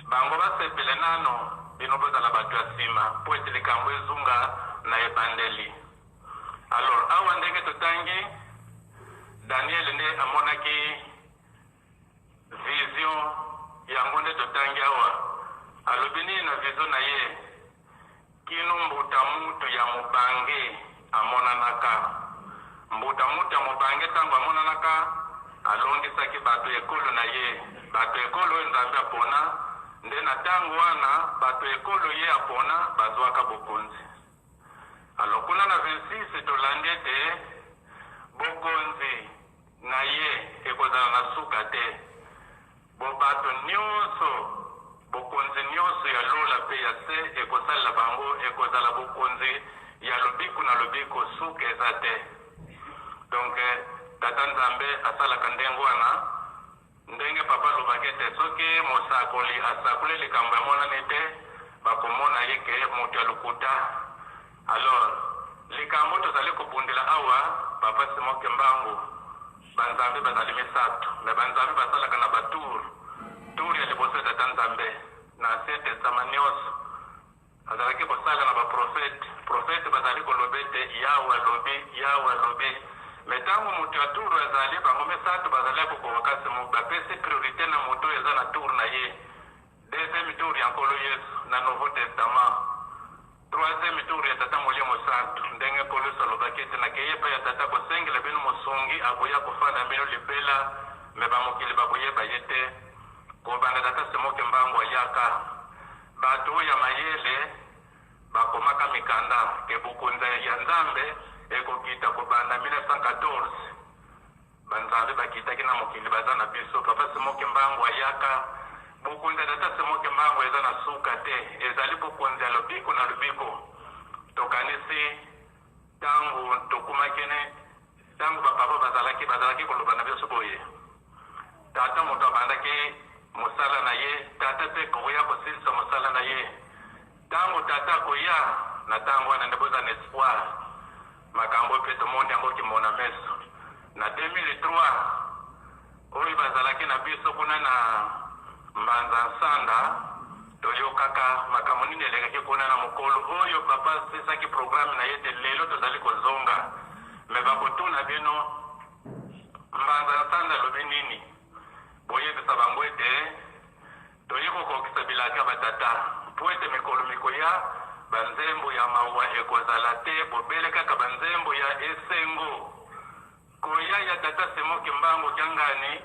bango basepele nano bino bozala bato ya sima po ete likambo ezunga na ebandeli. Alors awa ndenge totangi Daniel nde amonaki vision yango nde totangi awa alobi nini na vision na ye? Kino mbuta mutu ya mobange amonanaka. Mbuta mutu ya mobange tango amonanaka, alongisaki bato ya ekolo na ye, bato ya ekolo oyo Nzambe apona, nde na tango wana bato ya ekolo ye apona bazuaka bokonzi. Alors kuna na 26 tolandi ete bokonzi na ye ekozala na suka te. Bo bato nionso, bokonzi nionso ya lola mpe ya se ekosalela bango, ekozala bokonzi ya lobiko na lobiko, suka eza te. Donc Tata Nzambe asalaka ndenge wana, ndenge Papa alobaki ete soki mosakoli asakoli likambo emonani te, bakomona ye ke moto ya lokuta. Alors likambo tozali kobundela awa, Papa Simon Kimbangu. Banzambe bazali misato, mais banzambe basalaka na ba tour. Tour ya liboso ya Tata Nzambe na Ancien Testament nionso azalaki kosala na ba prophètes. Prophètes bazali koloba ete Yawe alobi, Yawe alobi. Mais tango moto ya tour azali, bango misato bazali ya kokoka kasi bapesi priorite na moto oyo aza na tour na ye. Deuxième tour ya Nkolo Yesu na Nouveau Testament. Troisième tour ya Tata Molimo Santu, ndenge Nkolo Yesu alobaki ete nakeyi epai ya Tata kosengela bino mosungi akoya kofanda na bino libela, mais ba mokili bakoyeba ye te. Kobanda Tata Simon Kimbangu ayaka, bato oyo ya mayele bakomaka mikanda ke bokonzi ya Nzambe ekokita kobanda 1914. Ba nzambe bakitaki na mokili baza na biso papa Simon kimbangu ayaka bokonzi ya tata Simon kimbangu eza na suka te ezali bokonzi ya lobiko na lobiko tokanisi tango tokumaki ne tango ba papa bazalaki bazalaki koloba na biso boye tata moto abandaki mosala na ye tata pe koya kosilisa mosala na ye tango tata akoya na tango wana nde boza na espoir Makambo oyo pe tomoni yango kimona meso. Na 2003, oyo bazalaki na biso kuna na Mbanza Nsanda, toyokaka makambo nini elekaki kuna na mokolo oyo papa asisaki programme na ye ete lelo tozali kozonga. Mais bakotuna bino Mbanza Nsanda alobi nini? Boyebisa bango ete Toye kokokisa bilaka ya batata, mpo ete mikolo mikoya, banzembo ya mawa ekozala te, bobele kaka banzembo ya esengo. Koya ya Tata Simon Kimbangu Kiangani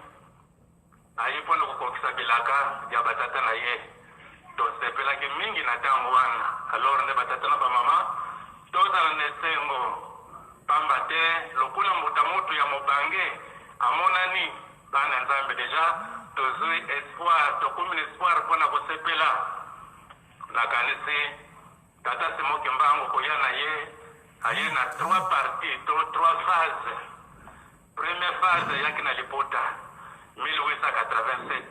aye mpo na kokokisa bilaka ya batata na ye. Tosepelaki mingi na tango wana. Alors nde batata na bamama tozala na esengo, pamba te lokola mbuta mutu ya mobange amonani, Bana Nzambe dejà tozui espoir tokomi na espoir pona kosepela nakanisi tata Simon Kimbangu koya na ye aye na trois parties to trois phases première phase ayaki na liputa 1887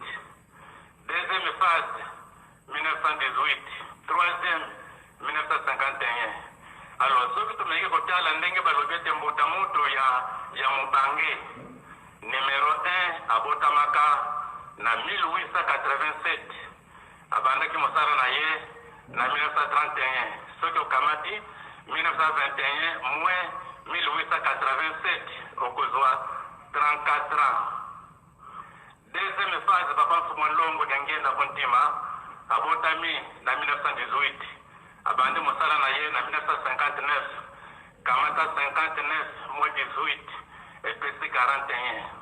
deuxième phase 1918 troisième 1951 alors soki tomeki kotala ndenge balobi ete mbuta mutu ya, ya mobange numero 1 abotamaka na 1887 abandaki mosala na ye na 1931 soki okamati 1921 moins 1887 okozwa 34 ans. Deuxième phase, Papa Mfumu Nlongo Diangienda Kuntima abotami na 1918, abandi mosala na ye na 1959, kamata 59 moins 18 epesi 41.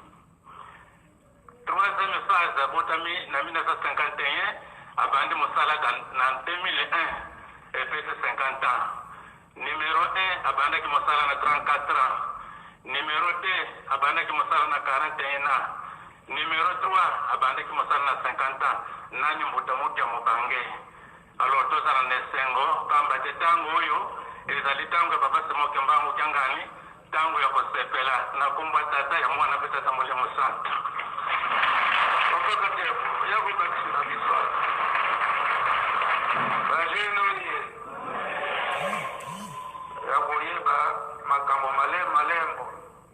Troisième phase, abotami na 1951, abandi mosala na 2001, epesi 50 ans. Numero un abandaki mosala na 34 ans, numero deux abandaki mosala na 41 ans, numero trois abandaki mosala na 50 ans. Nani mbuta mutu ya mobange? Alors tozala na esengo pamba te tango oyo ezali tango ya Papa Simon Kimbangu Kiangani, tango ya kosepela na kombo ya Tata, ya Mwana pe Tata Molimo Santu. Papa Kadiabu, ya kobakisela biso ba jeune oye ya koyeba makambo malembe malembo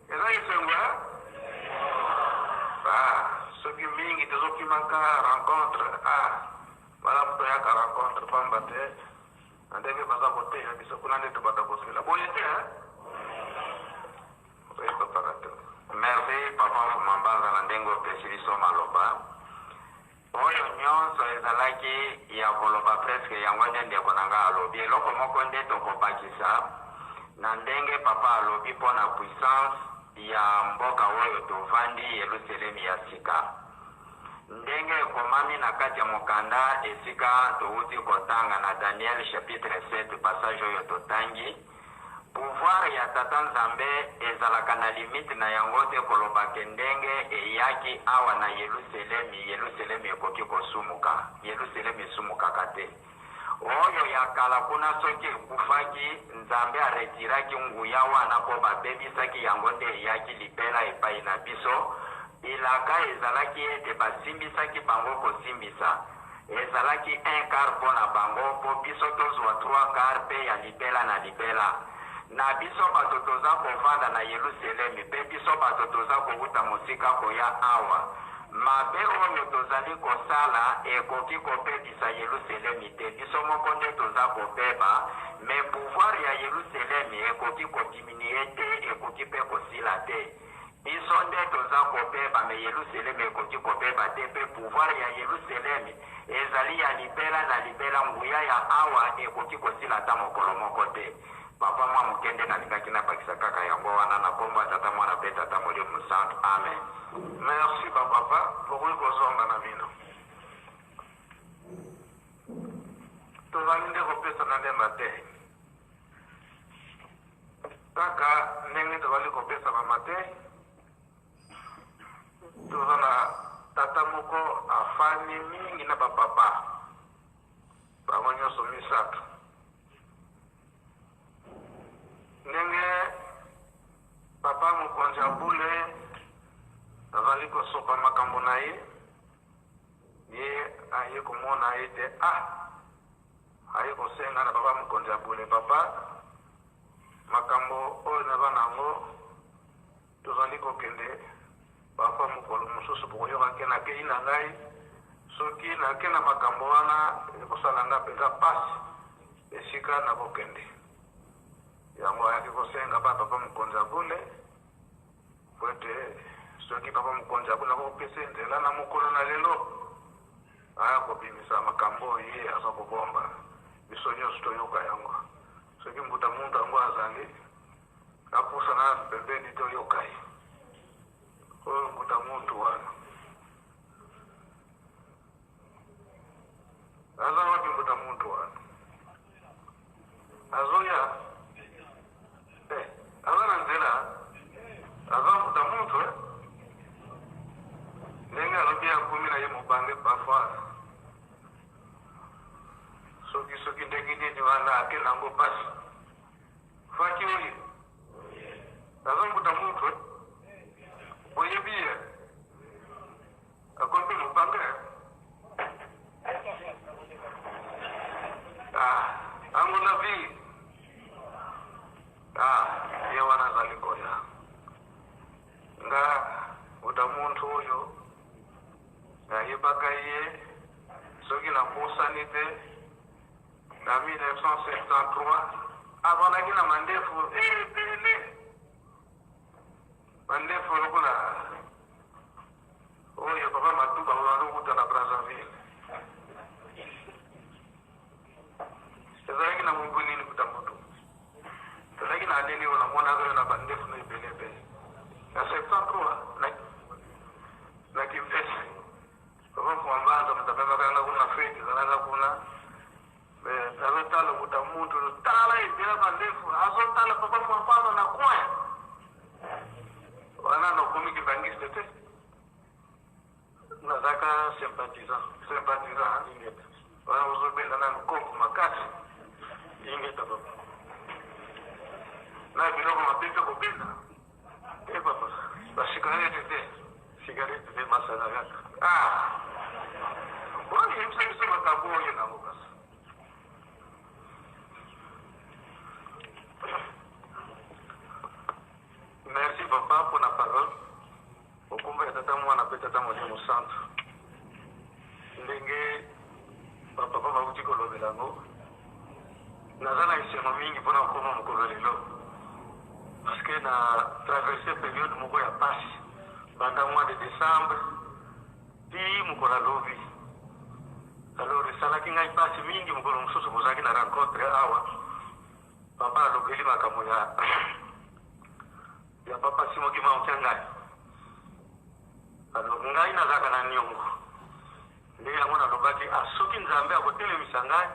eza esengo eh? Ba soki mingi tozokimaka rencontre ah malamu toyaka rencontre pamba te na ndenge baza koteya biso kuna nde tobanda kozwela boye te eh? Oui, papa Kato. Merci papa Mfuma Mbanza na ndenge opesi biso maloba. Oyo nionso ezalaki ya koloba presque yango nde ndeko na nga alobi. Eloko moko nde tokobakisa na ndenge papa alobi mpo na puissance ya mboka oyo tovandi, Yeluselemi ya sika. Ndenge ekomami na kati ya mokanda esika towuti kotanga na Daniel chapitre 7 passage oyo totangi, Pouvoir ya Tata Nzambe ezalaka na limite na yango te koloba ke ndenge eyaki awa na Yeluselemi, Yeluselemi ekoki kosumuka. Yeluselemi esumukaka te. Oyo ya kala kuna soki ekufaki, Nzambe a retiraki nguya wana po babebisaki yango nde eyaki libela epayi na biso. Bilaka ezalaki ete basimbisaki bango kosimbisa. Ezalaki un quart mpo na bango, mpo biso tozua trois quarts mpe ya libela na libela. Na biso bato toza kovanda na Yeluselemi mpe biso bato toza kowuta mosika koya awa, mabe oyo tozali kosala ekoki kobebisa Yeluselemi te. Biso moko nde toza kobeba, mais pouvoir ya Yeluselemi ekoki ko diminuer te, ekoki mpe kosila te. Biso nde toza kobeba, mais Yeluselemi ekoki kobeba te, mpe pouvoir ya Yeluselemi ezali ya libela na libela, nguya ya awa ekoki kosila ata mokolo moko te. Papa mwa moke nde nalingaki nabakisa kaka yango wana, na kombo ya Tata, Mwana mpe Tata Molimo Mosantu. Amen. Merci ba papa, bokoki kozonga na bino. Tozali nde kopesana nde mateyi. Kaka ndenge tozali kopesana mateyi, toza na tata moko afandi mingi na ba papa bango nyonso misato. Ndenge papa mokonzi ya bule azali kosopa makambo na ye, ye aye komona ete ah, aye kosenga na papa mokonzi ya bule, papa, makambo oyo naza na yango tozali kokende papa, mokolo mosusu bokoyoka ke nakei na ngai, soki nake na makambo wana ekosala nga mpenza mpasi esika nakokende. Yango ayaki kosenga ba papa mokonzi ya bule po ete soki papa mokonzi ya bule akopesa ye nzela na mokolo na lelo aya kobimisa makambo oyo ye aza kobomba, biso nyonso toyoka yango. Soki mbuta muntu yango azali, apusana nanu pembeni toyoka ye. Oyo mbuta muntu wana aza wapi? Mbuta muntu wana azoya eh, aza na nzela, aza mbuta muntu eh? Ndenge alobi akomi na ye mobange parfois, soki soki ndenge nini wana ake nango pasi faki oyo aza mbuta muntu eh? Boyebi ye akomi mpe mobange. Ah, ango na vie. Ah, ye wana azali koya. Nga mbuta muntu oyo nayebaka ye soki nabosani te na 1973 azalaki na mandefu ebele, mandefu lokola oyo papa Matuba azokuta na Brazzaville. Ezalaki na mobu nini kuta motu? Ezalaki na aneni oyo namonaka yo na bandefu na ebele ebele na 73 na Kimpese. Papa Mwambanza moto amemaka nga kuna, fete ezalaka kuna. Azotala kuta mutu, tala ebele bandefu, azotala papa Mwambanza na coin wana. Nakomi kibangiste te, nazalaka sympathisant. Sympathisant. Ingeta. Wana ozobenda nanu kopo makasi. Ingeta papa. Na biloko mabe mpe kobenda? Te papa. Basigarete te? Sigarete te, masanga kaka. Ah, oyo yebisa biso makambo oyo nango kasi. Merci papa mpona parole. Okombo ya Tata, Mwana mpe Tata Molimo Santu. Ndenge bapapa bauti kolobela yango, naza na esengo mingi mpona kokoma mokolo lelo, parce que na traverse période moko ya pasi banda mois de décembre ti mokolo alobi. Alors esalaki ngai mpasi mingi. Mokolo mosusu bozalaki na rencontre awa, papa alobeli makambo ya papa Simon Kimbangu Kiangani. Alors ngai nazalaka na niongo nde yango nalobaki: ah, soki Nzambe akotelemisa ngai,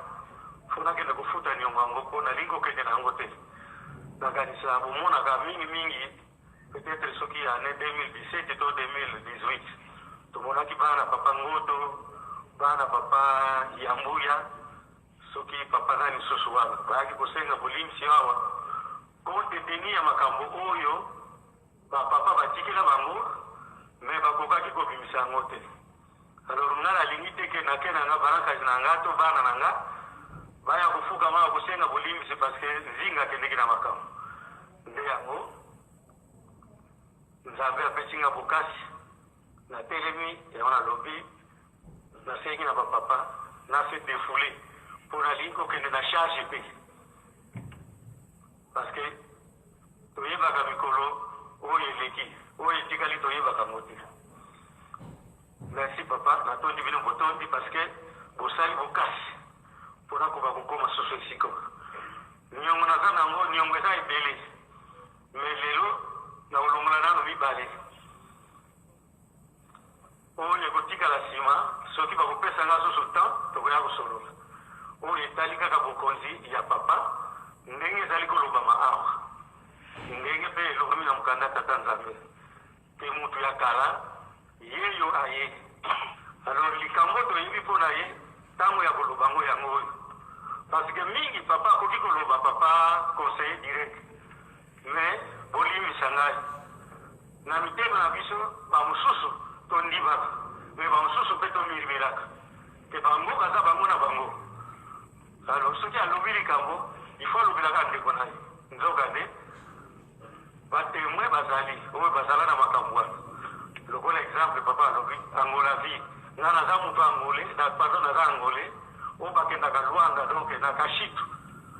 fo nakende kofuta niongo yango, mpo nalingi kokende na yango te. Nakanisa bomonaka mingimingi, peut-être soki année 2017 to 2018, tomonaki bana papa Ngoto, bana papa Yambuya, soki papa nani lisusu wana, bayaki kosenga bolimbisi awa compte tenu ya makambo oyo bapapa batikela bango, me bakokaki kobimisa yango te. Alors nga nalingi te ke nake na nga barakasi na nga to bana na nga baya kofukama ya kosenga bolimbisi, parce que nzinga akendeki na makambo. Nde yango Nzambe apesi nga bokasi, natelemi yango nalobi, nasengi na ba papa na se defouler mpo nalingi kokende na charge te, parce que toyebaka mikolo oyo eleki, oyo etikali toyebaka yango te. Merci papa, natondi bino botondi parce que bosali bokasi mpo nakoka kokoma susu esika oyo. Niongo naza nango, niongo eza ebele, mais lelo nakolongola nano mibale oyo ekotikala nsima. Soki bakopesa nga susu temps, tokoya kosolola oyo etali kaka bokonzi ya papa ndenge ezali kolobama awa, ndenge mpe elobami na mokanda Tata Nzambe te mutu ya kala yeyo aye. Alors likambo toyebi mpo na ye, ntango ya koloba yango yango oyo, parce que mingi papa akoki koloba, papa conseiller direct, mais bolimbisa ngai, na mitema na biso bamosusu tondimaka, mais bamosusu mpe tomirmiraka te, bango baza bango na bango. Alors soki alobi likambo, il faut alobelaka ndeko na ye, nzoka nde Ba temoins bazali oyo bazala na makambo wana. Lokola exemple papa alobi Angola vie. Nga naza mutu angolais, na pardon naza angolais oyo bakendaka Luanda donc na Kashitu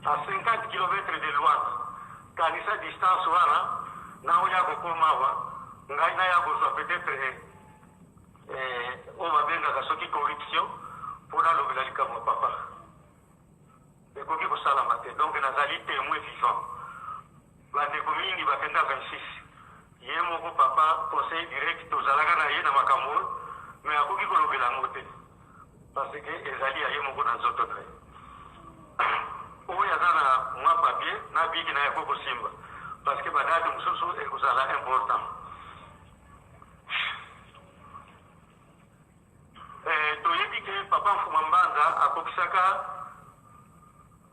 à 50 km de Luanda. Kanisa distance wana na oya kokoma awa ngai naya kozwa peut-être eh, oyo babengaka soki corruption mpo nalobela likambo ya papa. Ekoki kosalama te. Donc nazali temoin vivant. Bandeko mingi bakenda 26. Ye moko papa conseiller direct tozalaka na ye na makambo oyo, mais akoki kolobela yango te parce que ezali ya ye moko na nzoto na ye. Oyo aza na mwa papier na biki na ye akoki kosimba parce que ba date mosusu ekozala important. Eh, toyebi ke papa Mfuma Mbanza akokisaka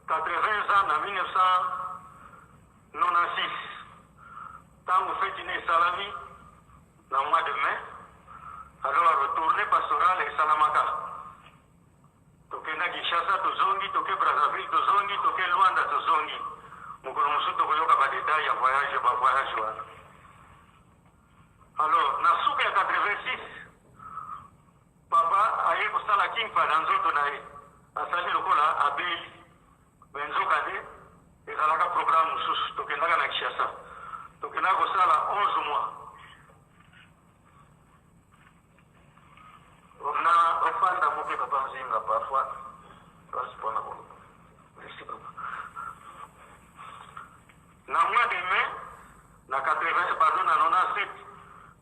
80 ans na 1996 ntango feti ne esalami na mois de mai. Alors tournée pastorale esalamaka, tokenda Kinshasa, tozongi, toke Brazzaville, tozongi, toke Luanda, tozongi. Mokolo mosusu tokoyoka ba detail ya voyage, ba voyage wana. Alors na suka ya 86 papa aye kosala kimpa na nzoto na ye, asali lokola abeli, me nzoka nde ezalaka programme mosusu. Tokendaka na Kinshasa, tokendaka kosala 11 mois. Na ofanda moke papa Nzinga, parfois place mpona koloba. Merci papa. Na mois de mai na 80, pardon, na 97,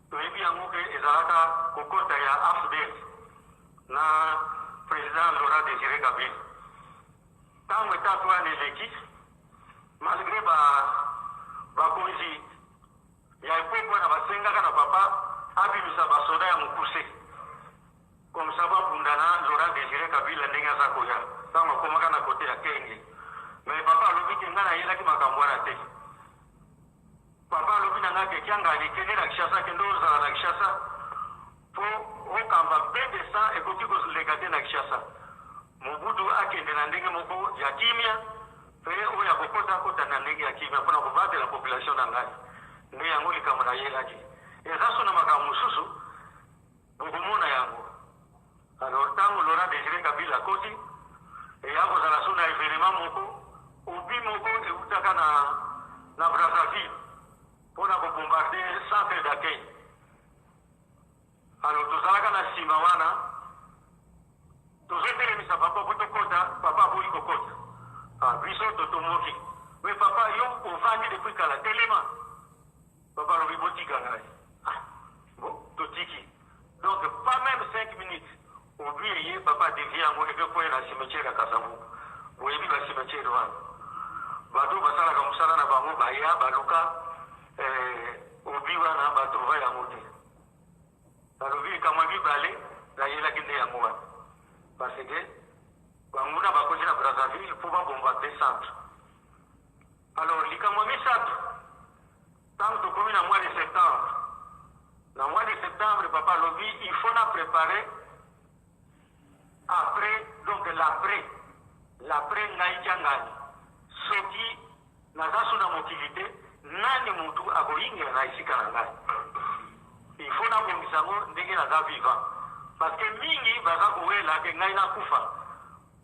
toyebi yango ke ezalaka kokota ya AFDL na président Laurent Désiré Kabila. Ntango etape wana eleki, malgré ba bakonzi ya epoque wana basengaka na papa abimisa basoda ya mokuse comme ça babunda na Laurent Désiré Kabila ndenge aza koya ntango akomaka na kote ya Kenge. Mais papa alobi ke ngai nayelaki makambo wana te. Papa alobi na ngai ke Kiangani, kende na Kinshasa, kende ozala na Kinshasa mpo okamba bain de sang ekoki koleka te na Kinshasa. Mobutu akende na ndenge moko ya kimia, mpe oyo akokota akota na ndenge ya kimia mpona kobatela population na ngai. Nde yango likambo nayelaki. Eza so na makambo mosusu bokomona yango. Alors ntango Laurent Désiré Kabila akoti, eya kozala so na événement moko, obi moko eutaka na Brazzaville mpona kobombarde centre d'accueil. Alors tozalaka na nsima wana, tozotelemisa papa po tokota, papa aboyi kokota. Ah, biso totomboki, mais papa yo ovandi depuis kala, telema. Papa alobi botika ngai. Ah, bon, totiki. Donc pas même 5 minutes obi eye, papa adevie yango eke kwea na cimetière ya Kasavubu. Boyebi ba cimetière wana, bato basalaka mosala na bango baya baluka obi wana, batrouva yango te. Balobi likambo ya mibale nayelaki nde yango wana, parce que banguna bakoti na Brazzaville mpo babombarde centre. Alors likambo ya misato, ntango tokomi na mois de septembre, na mois de septembre papa alobi il faut na préparer après, donc l'après ngai Kiangani, soki naza so na mokili te, Nani mutu akoyingela na esika na ngai? Il faut nabongisa yango ndenge naza vivant. Parce que mingi baza kowela ke ngai nakufa.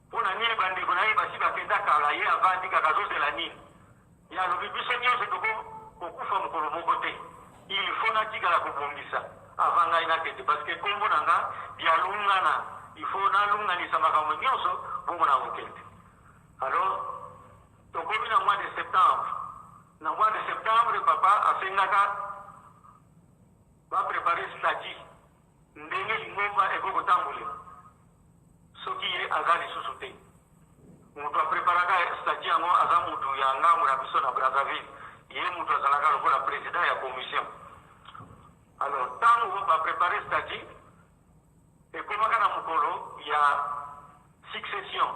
Mpo na nini bandeko na ye basi bakenda kala, ye avandi kaka azozela nini? Ye alobi biso nyonso toko kokufa mokolo moko te. Il faut natikala kobongisa avant ngai nakende parce que kombo na nga Dialungana, il faut nalunganisa makambo nyonso bongo nakokende. Alors tokomi na mois de septembre. Na mois de septembre papa asengaka ba preparer statut ndenge lingomba ekoki kotambolela soki ye aza lisusu te. Moto apreparaka statut yango aza moto ya ngambo na biso na Brazzaville, ye moto azalaka lokola president ya commission. Alors ntango ba preparer statut ekomaka na mokolo ya succession.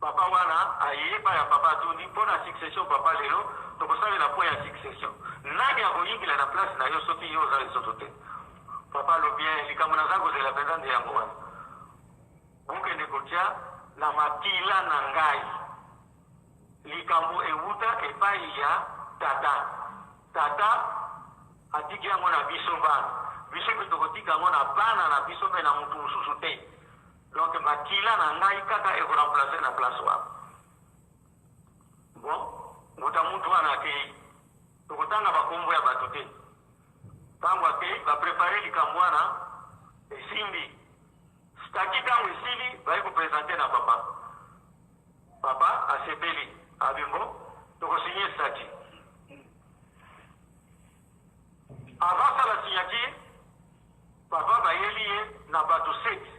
Papa wana aye epai ya papa atuni mpo na succession, papa lelo tokosalela point ya succession, nani akoyingela na place na yo soki yo oza lisusu te? Papa alobi eh, likambo naza kozela mpenza nde yango wana, bokende kotia na makila na ngai likambo ewuta epai ya tata. Tata atiki yango na biso bana, biso mpe tokotika yango na bana na biso mpe na moto mosusu te. Donc makila na ngai kaka eko remplacer na place wana. Bon, nguta mutu wana akei, tokotanga bakombo ya bato te. Ntango akei, baprepare likambo wana, esimbi statut. Ntango esili, baye kopresente na papa. Papa asepeli, abimbo tokosigne statut. Avant sala signature, papa bayeli ye na bato seti.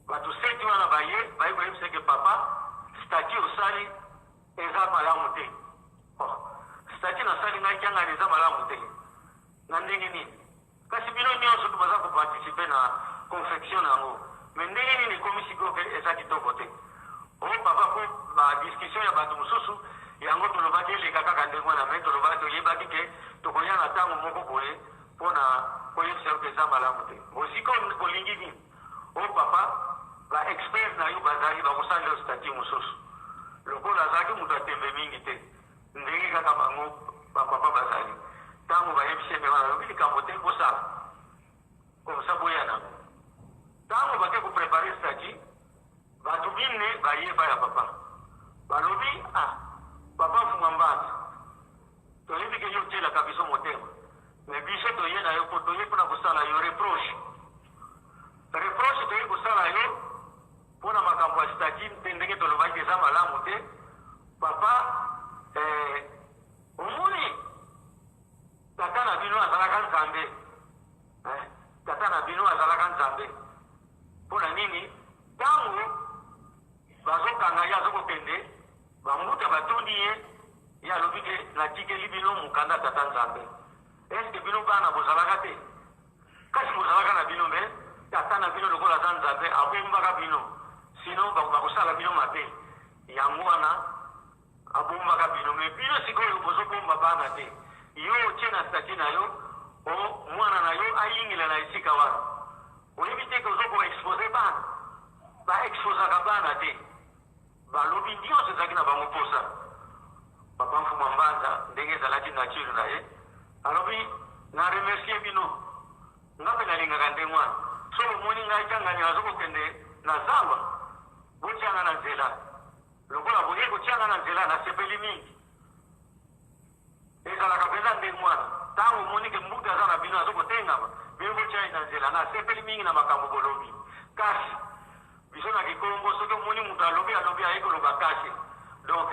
Bato seti wana baye, baye koyebisa ke papa, statut osali eza malamu te. Oh, statut nasali ngai kiangani eza malamu te na ndenge nini? Kasi bino nyonso to baza koparticipe na confection na yango, me ndenge nini ekomi sikoyo ke eza kitoko te? O oh, papa, po ba discussion ya bato mosusu yango tolobaki eleka kaka ndenge wana, me tolobaki toyebaki ke tokoya na ntango moko boye mpo na koyebisa yo ke eza malamu te. Bosika bolingi nini? O oh, papa, ba expert na yo bazali bakosala yo statut mosusu. Lokola azalaki moto ya tembe mingi te, ndenge kaka bango bapapa bazali, ntango bayebisi ye wana, alobi likambo te, bosala komsa boya nango. Ntango bake koprepare statut, bato bine bayeba ya papa, balobi ah, papa Mfuma Mbanza, toyebi ke yo otielaka biso motema, me biso toye na yo mpo toye mpona kosala yo reproche. Reproche toye kosala yo mpo na makambo ya statut mpe ndenge tolobaki eza malamu te. Papa, eh, omoni tata na bino azalaka Nzambe, eh, tata na bino azalaka Nzambe. Mpo na nini ntango bazokanga ye azokokende, bambuta batondi ye, ye alobi ke natikeli bino mokanda tata Nzambe. Eske bino bana bozalaka te? Kasi bozalaka na bino, me tata na bino lokola aza Nzambe abombaka bino, sino bakosala bino mabe. Yango wana abombaka bino, me bino sikoyo bozobomba bana te. Yo otie na statut na yo o mwana na yo ayingela na esika wana, oyebi te ke ozo koexpose bana. Baexposaka bana te. Balobi nyonso ezalaki na bango mposa. Papa Mfuma Mbanza, ndenge ezalaki nature na ye, alobi na remercier bino, nga mpe nalingaka ndenge wana. So bomoni ngai Kiangani nazo kokende na zamba, botia nga na nzela. Lokola boye kotia nga na nzela, nasepeli mingi. Ezalaka mpenza ndenge wana. Ntango omoni ke mbuta aza na bino azo kotengama, bino botia ye na nzela. Nasepeli mingi na makambo bolobi. Kasi biso na Kikongo, soki omoni moto alobi alobi, aye koloba kasi. Donc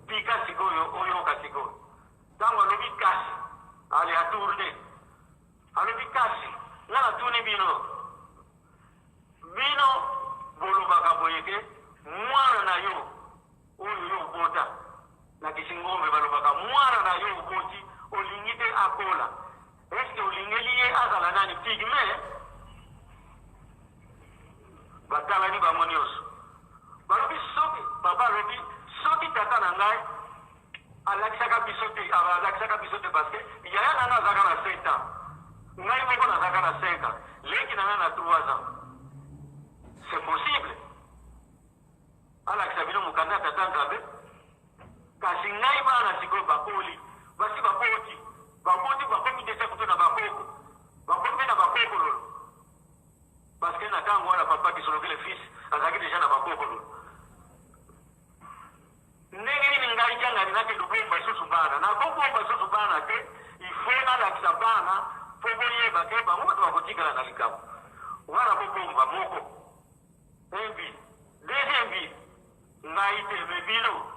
pika sikoyo, oyoka sikoyo. Ntango alobi kasi, ale atourne. Alobi kasi, nga natuni bino, bino bolobaka boye ke mwana na yo oyo yo obota, na Kisingombe balobaka mwana na yo oboti olingi te akola, eske olingeli ye azala nani? Pygme? Batalani bango nyonso, balobi soki papa alobi soki tata na ngai alakisaka biso te, alakisaka biso te, parce que yaya na ngai azalaka na 7 ans, ngai moko nazalaka na 5 ans, leki na ngai na 3 ans, c'est possible alakisa bino mokanda ya tata Nzambe? Kasi ngai bana sikoyo bakoli, basi baboti, baboti bakomi deja kutu na bakoko, bakomi mpe na bakokololo. Parce que na ntango wana papa Kisolokele fils azalaki deja na bakokololo. Ndenge nini ngai Kiangani nakende kobomba lisusu bana? Nakobomba lisusu bana te, il faut nalakisa bana mpo boyeba ke bango bato bakotikala na likambo wana. Kobomba moko un but, deuxième but ngai te, me bino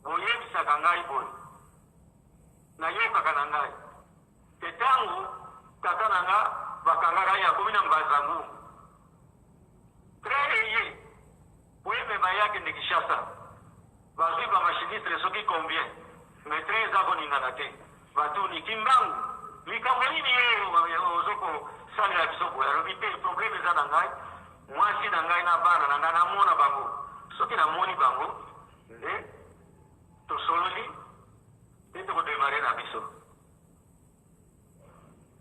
boyebisaka ngai boye, nayokaka na ngai te. Ntango tata na nga bakangaka ye akomi na Mbanza-Ngungu, train eye po emema ye akende Kinshasa, bazwi ba machiniste soki combien, mais train eza koningana te. Batuni Kimbangu, likambo nini yo ozo kosalela biso boye? Alobi te, problème eza na ngai, mwasi na ngai na bana na ngai, namona bango. Soki namoni bango nde tosololi nde tokodemare na biso.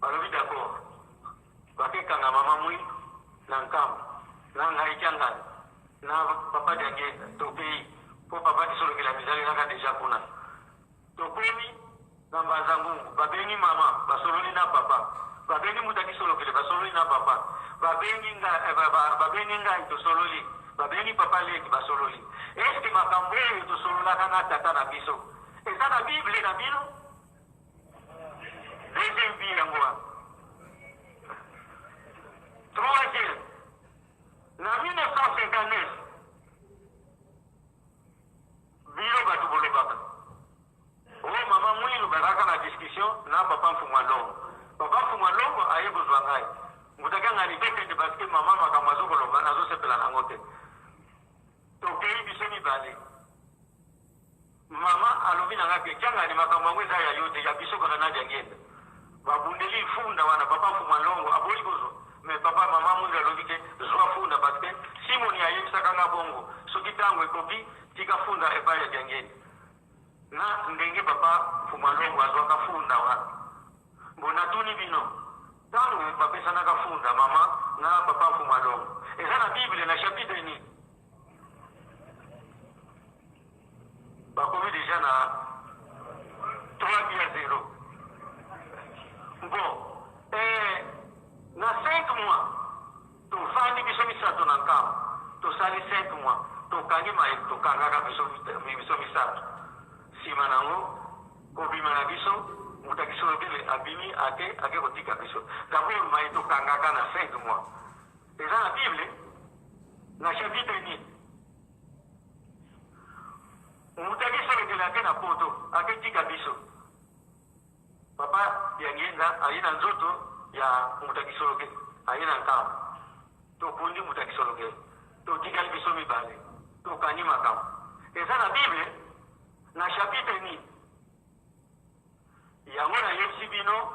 Balobi d'accord, bakekanga mama Mwi na Nkamba na ngai Kiangani na papa Diangienda, tokei mpo papa Kisolokela mizalelaka deja kuna. Tokomi na Mbanza-Ngungu, babengi mama, basololi na papa, babengi Muta Kisolokele, basololi na papa, babengi ngai, eh, babengi ngai, tosololi, babengi papa leki, basololi. Eske makambo oyo tosololaka na tata na biso eza na Bible na bino? Deuxième vie yango wana. Troisième, na 1959 bino bato bolobaka o oh, mama Mwilu bazalaka na discussion na papa Mfumu Alongo. Papa Mfumu Alongo aye kozwa ngai ngutaki ngani tokende parce que mama makambo azokoloba nazosepela nango te. Tokei biso mibale, mama alobi na ngai ke Kiangani, makambo yango eza ya yo te, ya biso kaka na Diangienda. Babundeli funda wana, papa Mfumu Alongo aboyi kozwa, mais papa mama Mwilu alobi ke zwa funda parce que Simoni ayebisaka nga bongo, soki ntango ekoki tika funda epai ya Diangienda. Na ndenge papa Mfumu Alongo azwaka funda wana, bo natuni bino, ntango bapesanaka funda mama na papa Mfumu Alongo, eza na Bible na chapitre nini? Bakomi deja na 3 buts à 0. Bon, eh, na 5 mois tovandi biso misato na Nkamba, tosali 5 mois, tokangi maye tokangaka biso biso misato. Nsima nango kobima na biso, moto akisolokele abimi ake ake kotika biso. D'abord maye tokangaka na 5 mois eza na Bible na chapitre nini? Moto akisolokele ake na poto ake tika biso. Papa Diangienda aye na nzoto ya moto akisolokele, aye na Nkamba, tokundi moto akisolokele, totikali biso mibale, tokangi makambo eza na Bible na chapitre nini? Yango nayebisi bino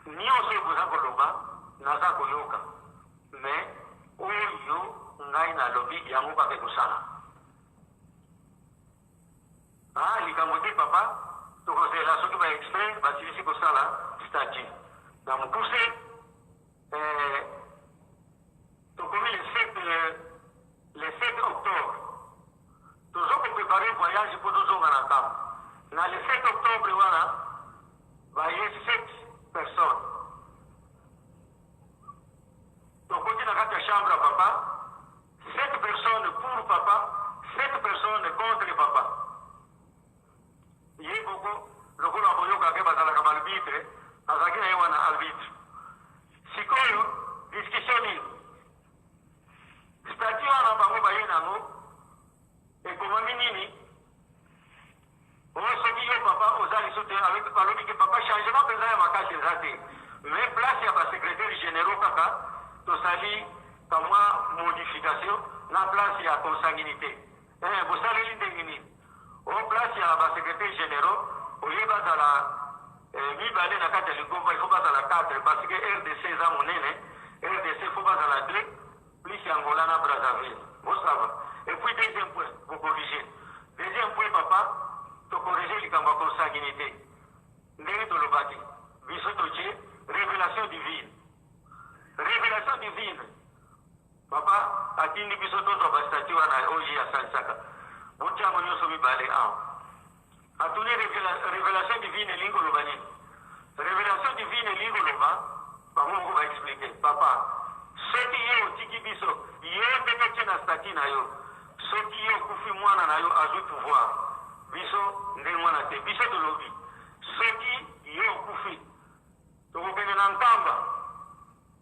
nyonso oyo boza koloba naza koyoka, mais oyo ngai nalobi yango kaka ekosala. Ah, likambo te papa, tokozela soki ba expert basilisi kosala statut. Na mokuse, eh, tokomi le 7, le 7 octobre, tozo koprepare voyage mpo tozonga na Nkamba. Na le 7 octobre wana baye 7 personnes, tokoti na kati ya chambre ya papa, 7 personnes pour papa, 7 personnes contre papa. Ye moko lokola akoyoka ke bazalaka ba arbitre, azalaki na ye wana arbitre. Sikoyo discussion nini? Statut wana bango baye nango ekomami nini? O soki yo papa oza lisusu te, balobi ke papa changement mpenza ya makasi eza te, mais place ya ba secrétaire généraux kaka tosali kamwa modification na place ya consanguinité. Eh, bosaleli ndenge nini? O place ya ba secrétaire généraux, olie bazala mibale na kati ya lingomba, il faut bazala 4 parce que RDC eza monene. RDC faut bazala 2 plus Angola na Brazzaville. Bosava. Et puis deuxième point, vous corrigez. Deuxième point papa, tokorrige likambo ya consanguinité. Ndenge tolobaki, biso totie révélation divine. Révélation divine. Papa atindi biso tozwa ba statut wana oyo ye asalisaka. Botia yango nyonso mibale awa. Atuni revelation divine elingi koloba nini? Revelation divine elingi koloba bango moko ba explique papa soki yo otiki biso yo ndenge otie na statut na yo soki yo okufi mwana na yo azwi pouvoir biso ndenge wana te biso tolobi soki yo okufi tokokende na nkamba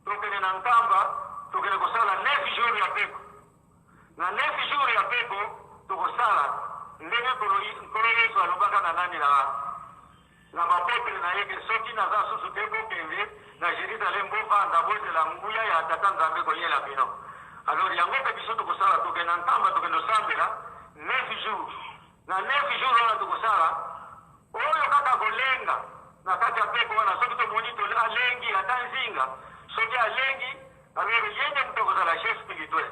tokende na nkamba tokende kosala 9 jours ya peko Na neuf jours ya pepo tokosala ndenge Nkolo Yesu alobaka na nani na na ba apotres na ye ke soki naza susu te bokende na Jerusalem bovanda bozela nguya ya Tata Nzambe koyela bino. Alors yango pe biso tokosala tokende na Nkamba tokende osambela neuf jours. Na neuf jours wana tokosala oyo kaka kolenga na kati ya pepo wana soki tomoni to alengi ata nzinga soki alengi alors ye nde moto akozala chef spirituel.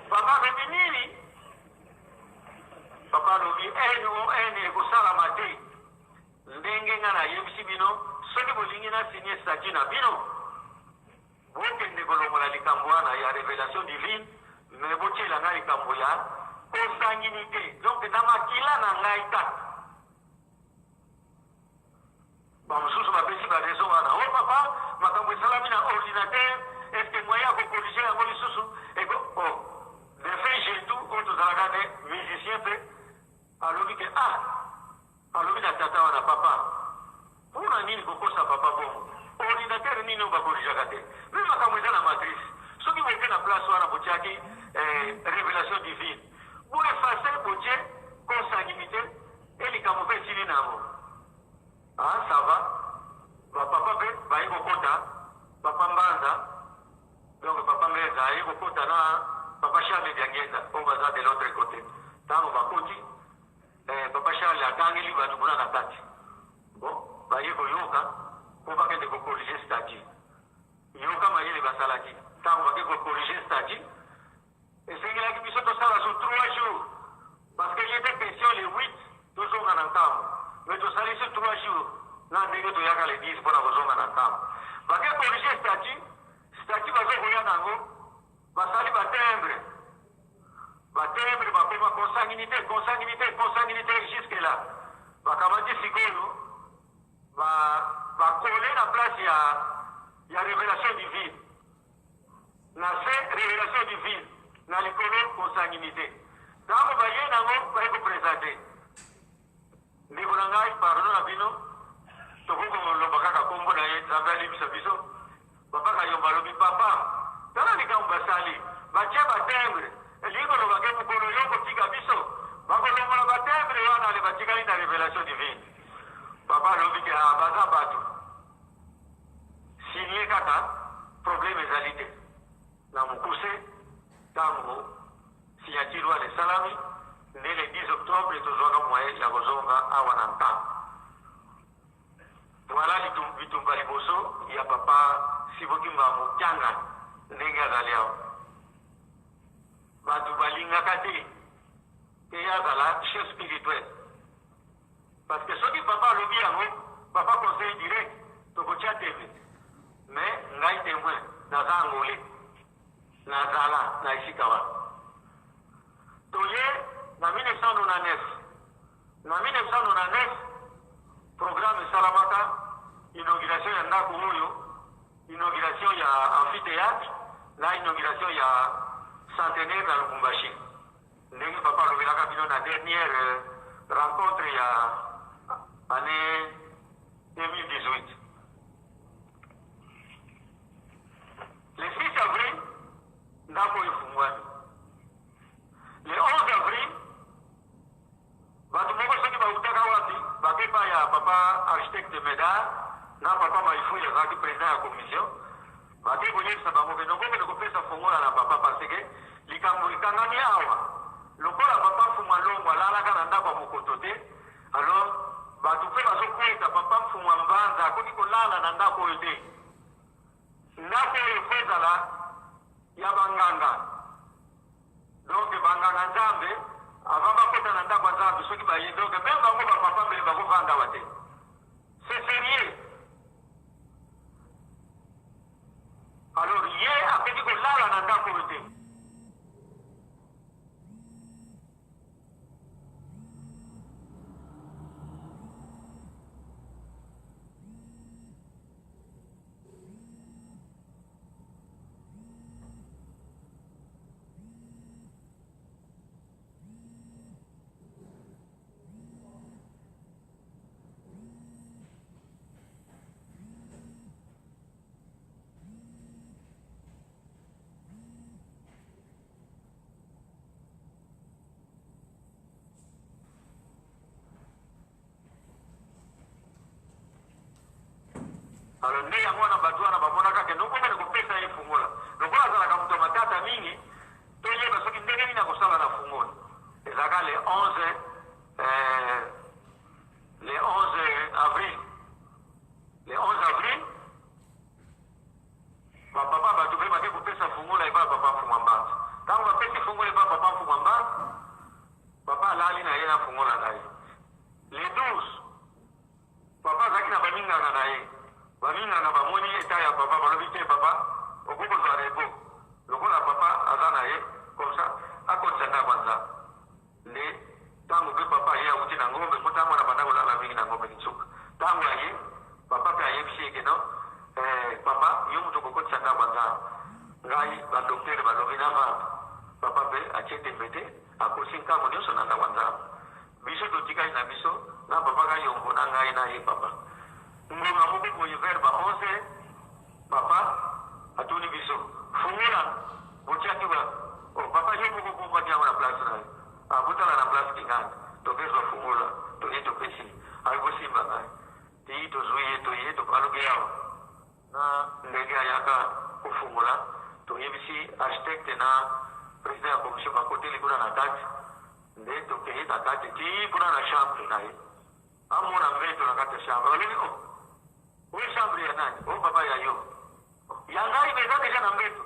Papa alobi nini? Papa alobi non ekosalama te. Ndenge nga nayebisi bino, soki bolingi na signe statut na bino, Bokende kolongola likambo wana ya revelation divine mais botiela ngai likambo ya consanguinite donc na makila na ngai kaka. Ba mosusu bapesi ba raison wana oh papa makambo esalami na ordinateur est ce que moyen ya ko corriger yango lisusu eko oh defunt Jetou oyo tozalaka ne musicien pe alobi ke ah Alobi na tata wana, Papa, pona nini kokosa papa bongo? Ordinateur nini oyo ba corrigeaka te? Mais makambo eza na matrice. Soki boke na place wana botiaki eh, revelation divine, bo effacer botie consanguinite et likambo pe esili na yango. Ah, ça va. Ba papa pe baye kokota, papa Mbanza, donc papa Mbenza aye kokota na papa Charles Diangienda oyo baza de l'autre cote. Tango bakoti Eh, papa Charles atangeli bato kuna na kati. Bon, baye koyoka mpo bakende ko corriger statut. Yoka mayele basalaki. Ntango bake ko corriger statut, esengelaki biso tosala sur 3 jours parce que il était question le 8 tozonga na nkambo. Mais tosali sur 3 jours na ndenge toyaka le 10 mpo na kozonga na nkambo. Bake corriger statut, statut bazo koya na yango basali ba timbre. Ba timbre bakoma consanguinite, consanguinite, consanguinite jusque là. Bakamati sikoyo ba ba coller na place ya ya revelation divine. Na se revelation divine, na likolo consanguinite. Tango baye nango baye ko presenter. Ndeko na ngai pardon na bino tokoki koloba kaka kombo na ye Nzambe alimbisa biso. Papa Kayombo alobi papa tala likambo basali batie ba timbre elingi koloba ke mokolo yo okotika biso bakolongola ba timbre wana ale batikali na revelation divine. Papa alobi ke ah baza bato signe kaka problème ezali te. Na mokuse tango Signature wana esalami nde le 10 octobre tozwaka moyen ya kozonga awa na Nkamba. Voilà bitumba liboso ya papa Sibo Kimbangu Kiangani ndenge azali awa. Bato balingaka te te ye azala chef spirituel parce que soki papa alobi yango, papa conseil direct tokotia tembe. Mais ngai temoin naza angolais. Nazala na esika wana. Toye na 1999. Na 1999, programme esalamaka, inauguration ya ndako oyo, inauguration ya amphithéâtre na inauguration ya centenaire na Lubumbashi. Ndenge papa alobelaka bino na dernière euh, rencontre ya année 2018. Le 6 avril, ndako oyo efungwami. Le 11 avril, bato moko soki bautaka wapi bake epai ya papa architecte Medard na papa Maifui azalaki president ya commission, bake koyebisa bango ke nokokende kopesa fongola na papa parce que likambo ekangami awa lokola papa Mfumua Longo alalaka na ndako ya mokoto te, alors bato mpe bazokweta papa Mfumua Mbanza akoki kolala na ndako oyo te. Ndako oyo faut ezala ya ba nganga donc ba nganga nzambe avant bakota na ndako ya nzambe soki baye donc meme bango ba papa mbele bakovanda awa te c'est sérieux alors ye akoki kolala na ndako oyo Alors nde yango wana bato wana bamonaka ke nokokende kopesa ye fungola, lokola azalaka moto ya matata mingi, toyeba soki ndenge nini akosala na fungola. Ezalaka le 11 le 11 avril, le 11 avril bapapa bato mpe bake kopesa fungola epai ya papa Mfuma Mbanza. Ntango bapesi fungola epai ya papa Mfuma Mbanza, papa alali na ye na fungola na ye. Le 12 papa azalaki na baminganga na ye. Baminganga bamoni eta ya papa, balobi te papa okoki kozwa repos, lokola papa aza na ye comme ça akotisa ndako ya Nzambe. Nde ntango mpe papa aye awuti na ngombe, mpo ntango wana abanda kolala mingi na ngombe Kinsuka. Ntango aye, papa mpe ayebisi ye ke non, eh, papa yo moto okokotisa ndako ya Nzambe, ngai ba docteur balobi navanda. Papa mpe atie tembe te, akosi nkambo nyonso na ndako ya Nzambe. Biso totikali na biso na papa Kayombo na ngai na ye papa. Ngonga moko boye vers ba 11 heures, papa atuni biso fungola botiaki wapi? Oh papa yo moko obombaki yango na place na yo. Ah botala na place kingani. Tokezwa fungola toye topesi ayi bosimba ngai. Tii tozui ye toye tobaluki awa na ndenge ayaka kofungola toyebisi architecte na president ya commission bakoteli kuna na kati. Nde tokei na kati tii kuna na chambre na ye, amona mbeto na kati ya chambre, alobi oh, oyo chambre ya nani? Oh papa ya yo. Oh, ya ngai mais eza deja na mbeto.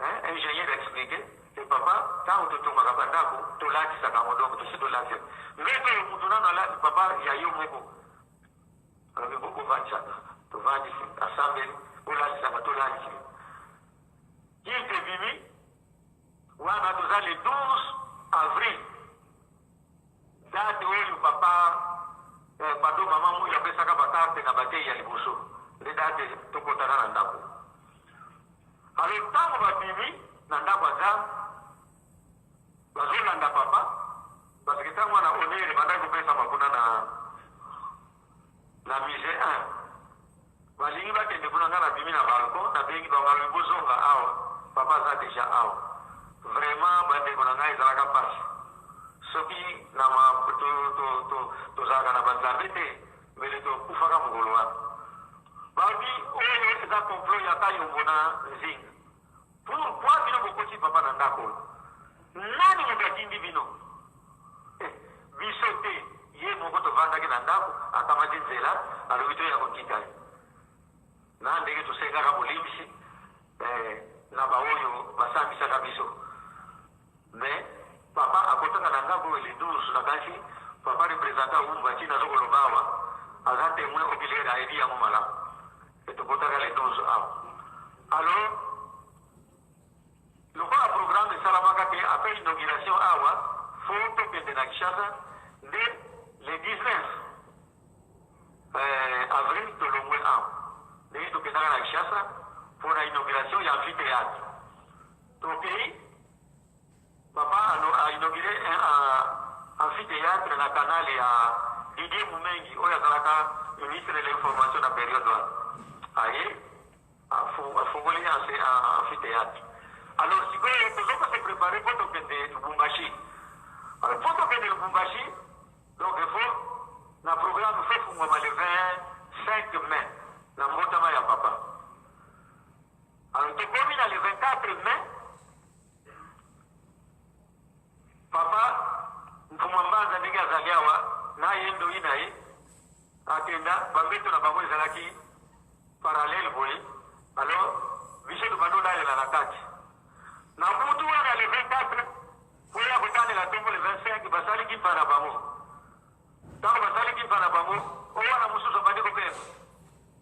Hein, ingénieur explique que papa ntango totongaka bandako tolatisaka yango, donc tosi tolatisa mbeto oyo moto nano alati, papa ya yo moko. Alobi bokovandisaka, tovandisi, asambeli, bolalisaka, tolalisi. Culte ebimi Wana toza le 12 avril, date oyo papa eh, pardon mama Muyi apesaka ba carte na bateyi ya liboso, nde date tokotaka na ndako. Alors ntango babimi na ndako ya Nzambe bazolanda papa, parce que ntango wana honneur ebandaki kopesama kuna na na musee 1 balingi bakende kuna, nga nabimi na balcon, nabengi bango, alobi bozonga awa, papa aza deja awa. Vraiment bandeko na ngai, ezalaka mpasi soki na ma tozalaka na banzambe te, mbele tokufaka mokolo wana. Babi oyo eza complot ya Kayombo na Nzinga. Pourquoi bino bokoti papa na ndako oyo? Nani moto atindi bino? Eh, biso te, ye moko tovandaki na ndako, akamati nzela, alobi toya kotika ye. Na ndenge tosengaka bolimbisi eh, na baoyo basambisaka biso. Mais papa akotaka na ndako oyo le 12 nakanisi papa représentant Wumba ti nazo koloba awa aza témoin oculaire ayebi yango malamu. E tokotaka le 12 awa. Alors lokola programme esalamaka te après inauguration awa faut tokende na Kinshasa nde le 19 avril tolongwe awa ndenge tokendaka na Kinshasa mpo na inauguration ya amphithéâtre. Tokei papa a inauguré un amphithéâtre na canal ya Didier Mumengi oyo azalaka ministre de l'information na période wana. Aye afungoli amphithéâtre. Alors sikoyo tozoka se préparer mpo tokende Lubumbashi. Alors mpo tokende Lubumbashi, donc il faut na programme faut fungwama le 25 mai na mbotama ya papa. Alors tokomi na le 24 mai, papa Mfuma Mbanza ndenge azali awa na ye ndoi na ye akenda, bambeto na bango ezalaki parallèle boye. Alors biso tobandi olalela na kati na butu wana le 24 mpo ya kotanela ntongo le 25. Basali kimpa na bango. Ntango basali kimpa na bango, oyo wana mosusu abandi kobenga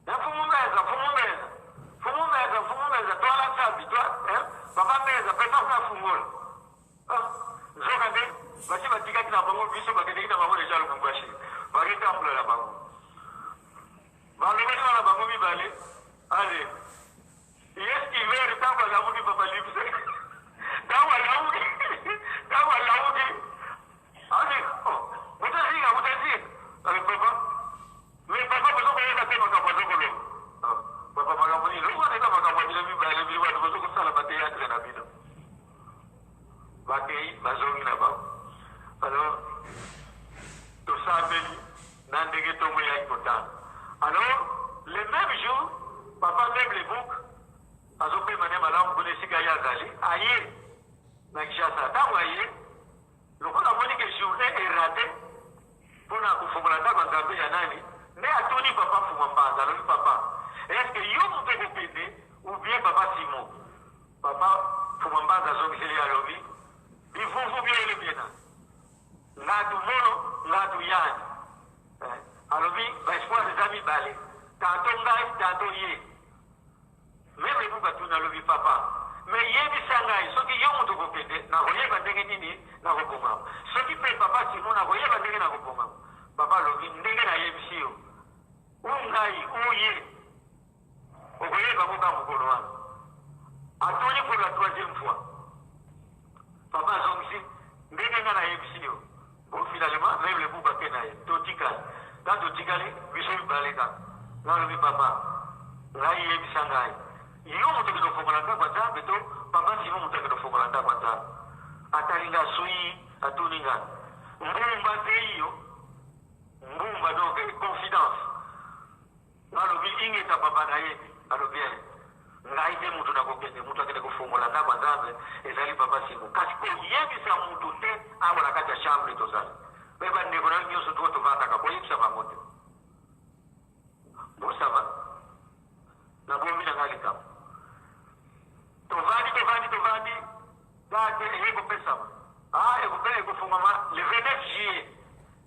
na mfumu meza, mfumu meza, mfumu meza, mfumu meza, twala nsambi twa eh, papa meza pesa nga fungola. Ah, nzoka nde basi batikaki na bango biso, bakendeki na bango deja Lubumbashi, baketambola na bango, balobaki wana bango mibale. Ale yes hiver ntango alamuki papa libse, ntango alamuki, ntango alamuki ali oh, moto azinga, moto azinga ale papa, mais papa bozo koyoka te makambo azo koloba. Ah, papa makambo nini wana? Eza makambo ya bino mibale, bino bato bozo kosala bateatre na bino. Bakei bazongi na bango. Alors tosambeli na ndenge ntongo eyaki kotanga. Alors Le même jour, papa Meuble Book azopema ne malamu kuna esika ye azali, aye na Kinshasa. Ntango aye, lokola amoni ke journée erate mpo na kofongola ndako ya Nzambe ya nani, nde atuni papa Mfuma Mbanza, alobi papa, est-ce que yo moto okokende ou bien papa Simon? Papa Mfuma Mbanza azongiseli ye alobi, bivuvu biele biena ngatu mono ngatu yani. Eh, alobi ba espoir eza mibale, tanto ngai tanto ye. Meme ebuka atuni alobi papa, me yebisa ngai soki yo moto okokende nakoyeba ndenge nini nakobongama, soki mpe papa Simon nakoyeba ndenge nakobongama. Papa alobi ndenge nayebisi yo, u ngai u ye, okoyeba ngo kaka mokolo wana. Atuni pour la troisième fois, papa azongisi ndenge ngai nayebisi yo. Bon, finalement meme lebuka mpe na ye totikali, ntango totikali biso mibale kaka, ngai alobi papa ngai yebisa ngai yo moto akende kofongola ndako ya Nzambe to papa Simon moto akende kofongola ndako ya Nzambe? Atali ngai asui, atuni ngai mbumba te iyo mbumba, donc confidence. Alobi ingeta papa na ye, alobi eh, ngai te mutu nakokende, mutu akende kofongola ndako ya Nzambe ezali papa Simo, kasi koyebisa mutu te awa na kati ya chambre tozali mpe bandeko na yo nyonso tuko tovandaka, koyebisa bango te. Bon, ça va, nabombi na ngai likambo. Tovandi tovandi tovandi, date eye kopesama, ah, ekofungwama le 29 juillet,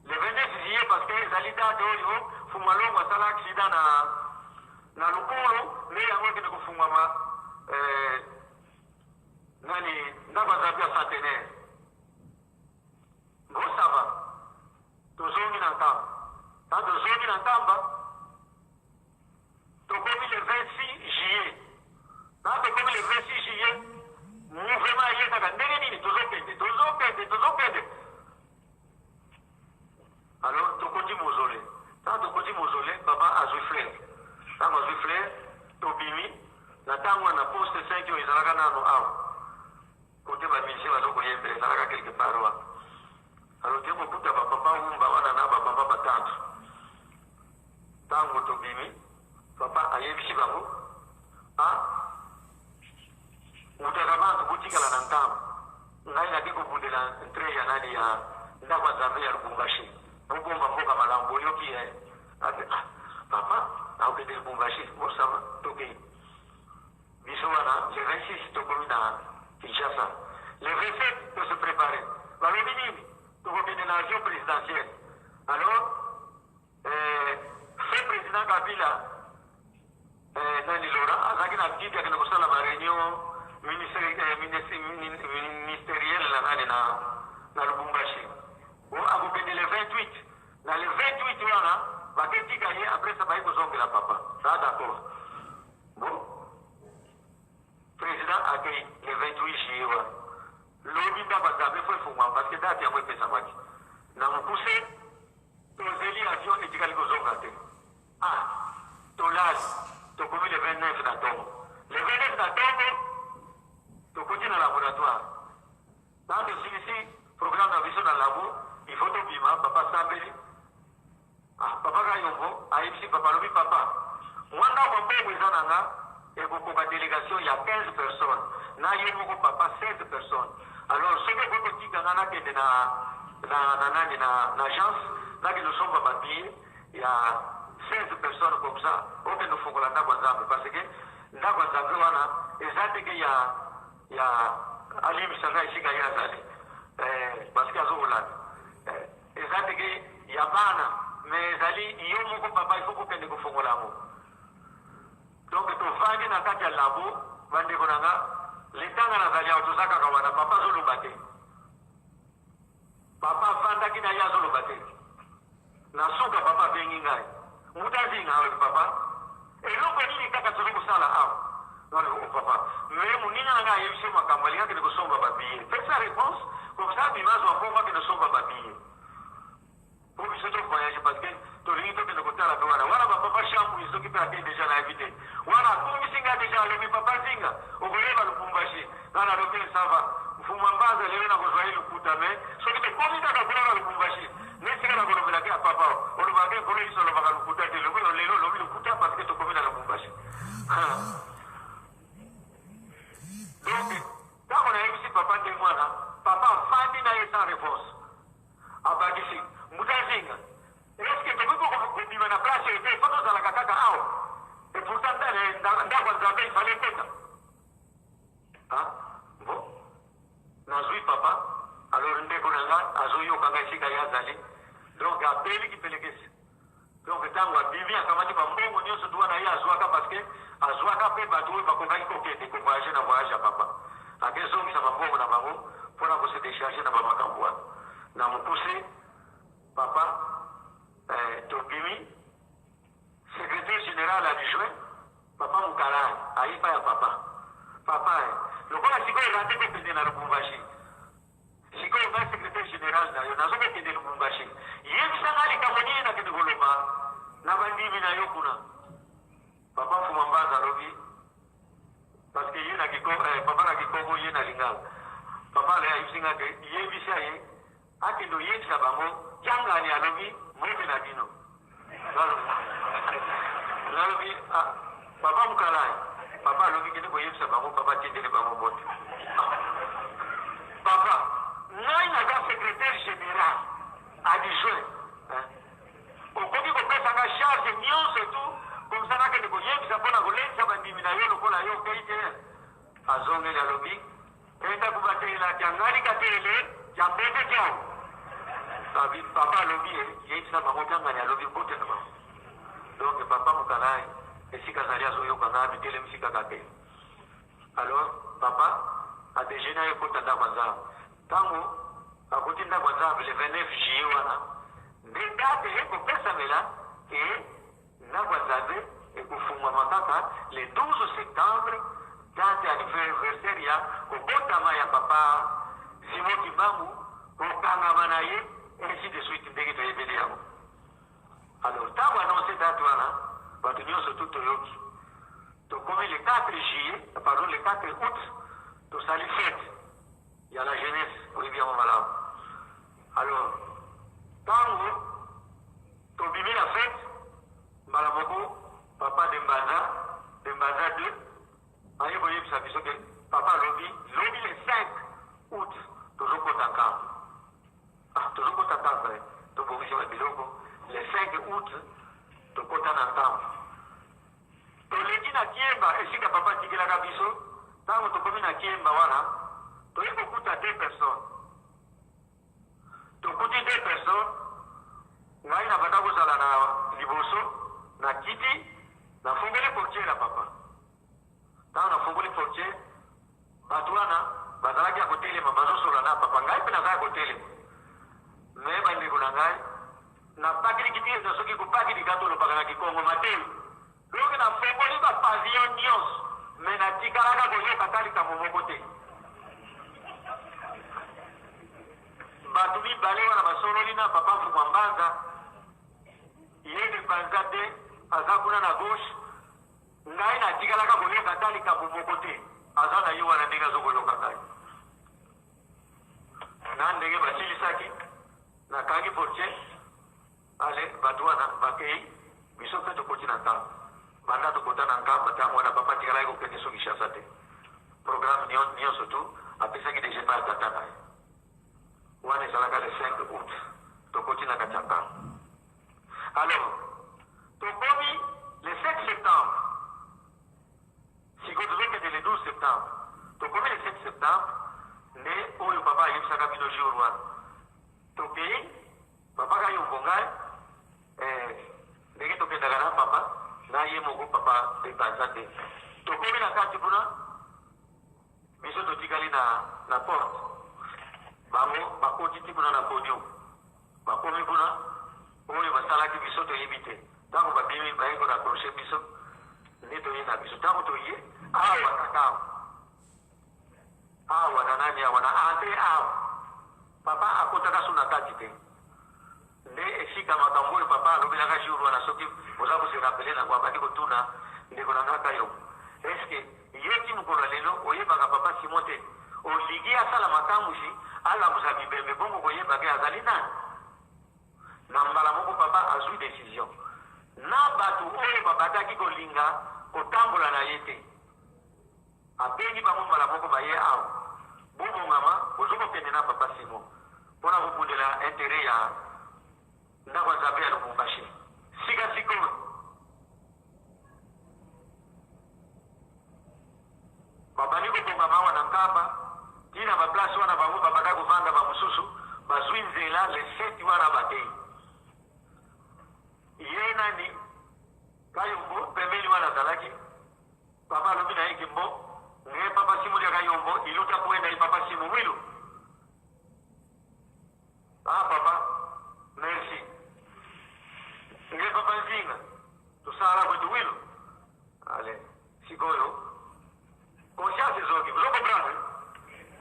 le 29 juillet, parce que ezali date oyo Fumalongo asala accident na Lukulu, nde yango ekende kofungwama eh, nani ndako ya Nzambe ya centenaire. Bon, ça va, tozongi na Nkamba. Tango tozongi na Nkamba, tokomi le 26 juillet. Tango tokomi le 26 juillet, mouvement eye kaka ndenge nini, tozokende tozokende tozokende. Alors tokoti mausolée. Tango tokoti mausolée, papa azwi fleur. Tango azwi fleur, tobimi na ntango wana poste 5 oyo ezalaka nano awa kote ba musicien bazo koyembela ezalaka quelque part wana. Alors toye kokuta ba papa Wumba wana na ba papa batante. Tango tobimi, papa ayebisi bango, ah, mutaka bantu botikala na ntango, ngai nake kobundela ntre ya nani ya ndako ya Nzambe ya Lubumbashi, bobomba mboka malamu, boyoki ye? Abe, ah, papa akokende Lubumbashi, bosama tokei biso wana le 26 tokomi na Kinshasa, le 27 tose prépare. Balobi nini? Tokokende na avion présidentielle. Alors fait président Kabila nani Laurent azalaki na habitude akende kosala ba réunion ministérielle na nani na Lubumbashi. Bon, akokende le 28, na le 28 wana baketika ye, après ça baye kozongela papa. Ça d'accord. Bon, président akei le 28 juillet wana, lobi ndako ya Nzambe fo efungwama parce que date yango epesamaki na mokuse. Tozeli avion etikali kozonga te. Ah, tolali, tokomi le 29 na ntongo. Le 29 na ntongo tokoti na laboratoire. Ntango tosilisi programme na biso na labo, il faut tobima, papa asambeli. Ah, papa Kayombo ayebisi papa, alobi papa, mwa ndako ya mbongo eza na nga ekokoka délégation ya 15 personnes, na ye moko papa 16 personnes. Alors soki okoki kotika nga nakende na nani na agence, nakende osomba ba billet ya 16 personnes, comme ça okende ofongola ndako ya Nzambe, parce que ndako ya Nzambe wana eza teke ya alimbisa ngai esika ye azali, parce que azokolanda, eza teke ya bana, mais ezali yo moko papa, il faut kokende kofongola yango. Donc tovandi na kati ya labo, bandeko na nga, letanga nazali awa, toza kaka wana, papa azoloba te. Papa avandaki na ye azoloba te. Na suka papa abengi ngai, mutu azinga, alobi papa, eloko nini kaka toza kosala awa? Nalobi o papa, mais moninga na ngai ayebisi makambo, alingi akende kosomba ba billet, pesa réponse comme ça abima azwa mbongo akende kosomba ba billet po biso to voyage, parce que tolingi tokende kotala mpe wana wana bapapa Chambwi, soki mpe akei deja nayebi te. Wana akomisi ngai deja, alobi papa Zinga, okoyeba Lubumbashi. Ngai nalobi ça va, Mfuma Mbanza lelo nakozwa ye lokuta, mais soki tokomi kaka kuna na Lubumbashi nde esika nakolobelaki ya papa. Papa, olobaka ekolo biso olobaka lokuta te, lobi lelo olobi lokuta parce que tokomi na Lubumbashi. Donc ntango nayebisi papa ndenge wana, papa afandi na ye sans réponse. Abakisi mbuta zinga, est-ce que tokoki kobima na place oyo te? Fo tozalaka kaka awa. Et pourtant ndako ya Nzambe ifale ekota. Ah bon, nazwi papa. Alors ndeko na nga azoyoka nga esika ye azali, donc abeli kipelekesi. Donc ntango abimi, akamati bambongo nyonso tu wana ye azwaka, parce que azwaka mpe bato oyo bakokaki kokende kovoyage na voyage ya papa, akezongisa bambongo na bango mpona kose décharge na bamakambo wana. Na mokuse, papa, tobimi, secrétaire général adjoint papa Mukala ayipa ya papa. Papa, lokola sikoyo rate kokende na Lubumbashi, sikoyo ngai secrétaire général na yo nazokokende Lubumbashi, yebisa ngai likambo nini nakende koloba na bandimi na yo kuna. Papa Mfuma Mbanza alobi, parce que ye na kiko, papa na Kikongo, ye na Lingala. Papa ale ayebisi nga ke yebisa ye akende oyebisa bango Kiangani alobi mbote na bino. Nalobi, ah, papa Mukala, papa alobi kende koyebisa bango papa atindeli bango mbote. Papa, ngai naza secrétaire général adjoint, okoki kopesa nga charge nyonso tu comme ça nakende koyebisa mpona kolendisa bandimi na yo lokola yo okei te. Azongeli alobi enda kubatela kiangani katele ya mbete kiao. Babi papa alobi yebisa bango kiangani alobi mbote na bango. Donc papa Mukala esika azali azoyoka nga, mitelemisi kaka te. Alors papa adejeuner, aye kota ndako ya Nzambe. Ntango akuti ndako ya Nzambe le 29 juillet wana nde date ekopesamela ke ndako ya Nzambe ekofungwama kaka le 12 septembre, date anniversaire ya kobotama ya papa Simon Kimbangu, kokangama na ye, ainsi de suite, ndenge toyebeli yango. Alors ntango annonce date wana, bato nyonso tu toyoki. Tokomi le 4 juillet, pardon, le 4 août, tosali fête ya la jeunesse, oyebi yango malamu. Alors ntango tobimi na fête, mbala moko papa de Mbanza, de Mbanza 2, aye koyebisa biso ke papa alobi lobi le 5 août tozokota Nkamba. Ah, tozokota Nkamba, tobongisi ba biloko, le 5 août tokota na Nkamba. Toleki na Kiemba esika papa atikelaka biso. Ntango tokomi na Kiemba wana, toye kokuta deux personnes. Tokuti deux personnes, ngai nabanda kozala na liboso na kiti, nafungoli portiere ya papa. Ntango nafungoli portiere, bato wana bazalaki ya kotelema, bazosola na papa, ngai mpe naza ya kotelema. Me bandeko na ngai, napakiliki te eza soki kopakilika, tolobaka na Kikongo matei. Donc nafongoli bapavillon nyonso, me natikalaka koyoka ata likambo moko te. Bato mibale wana basololi na papa Mfumwa Mbanza, ye de Mbanza te aza kuna na gauche, ngai natikalaka koyoka ata likambo moko te. Aza na ye wana ndenge azokoyoka ngai na ndenge basilisaki, nakangi portier. Ale bato wana bakei, biso mpe tokoti na Nkamba. Banda tokota na Nkamba, ntango wana papa atikalaki kokende so Kinshasa te. Programme nyonso tu apesaki deja epai ya tata na ye. Wana ezalaka le 5 août, tokoti na kati ya Nkamba. Alors tokomi le 7 septembre, sikoyo tozokende le 12 septembre, tokomi le 7 septembre nde oyo papa ayebisaka bino jour wana. Tokei, papa Kayombo ngai, ndenge tokendaka na papa na ye moko papa de Banza nde tokomi na kati kuna, biso totikali na porte, bango bakoti ti kuna na podium. Bakomi kuna, oyo basalaki biso toyebi te. Ntango babimi, baye koraccroche biso, nde toye na biso. Ntango toye awa kaka awa awa na nani awa na entre awa, papa akotaka so na kati te. Nde esika makambo oyo papa alobelaka jour wana, soki oza kose rappeler nango, abandi kotuna ndeko na nga Kayombo: eske yo ti mokolo ya lelo oyebaka papa Simon te? Olingi asala makamwisi, alamusa bibembe, bongo koyeba ke azali nani? Na mbala moko papa Azwi decision na bato oyo babandaki kolinga kotambola na ye te. Abengi bango mbala moko baye awa, bobongama, bozo kokende na Papa Simon pona kobundela interet ya ndako ya Nzambe ya Lubumbashi. Sika sikoyo babandi kobongama awa na Nkamba ti na ba place wana bango babanda kovanda, ba mosusu bazwi nzela le 7 wana bakei. Ye nani Kayombo pembeni wana azalaki. Papa alobi na ye ke mbo nge papa Simon dia Kayombo iluta kuenda ye papa Simon mwilu. Ah papa merci nge papa Nzinga tosala kwetu wilu. Ale sikoyo conscience ezoki, ozo comprendre?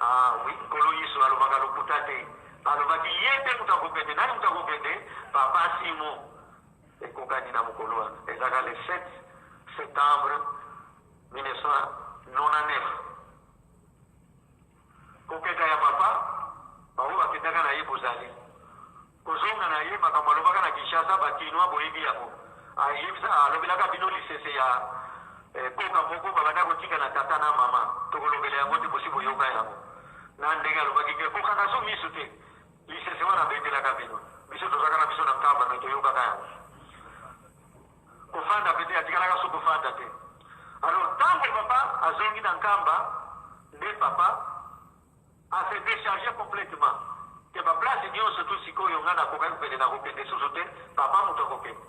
Ah oui, Nkolo Yesu alobaka lokuta te, alobaki ye te moto akokende. Nani moto akokende? Papa Simon. Ekokani na mokolo wana, ezalaka le 7 septembre 1999. Kokenda ya papa, bango bakendaka na ye bozali. Kozonga na ye, makambo alobaka na Kinshasa, ba Kinois boyebi yango. Ayebisa, alobelaka bino lisese ya eh, koka moko babanda kotika na tata na mama. Tokolobela yango te, bosi boyoka yango. Na ndenge alobaki ke kokanga so misu te. Lisese wana abetelaka bino. Biso tozalaka na biso na Nkamba mais toyokaka yango. Kofanda pe te, atikalaka so kofanda te. Alors tango papa azongi na Nkamba nde papa a se decharger complètement ke ba place nionso tout sikoyo nga nakokaki kokende nakokende susu te, papa moto akokende.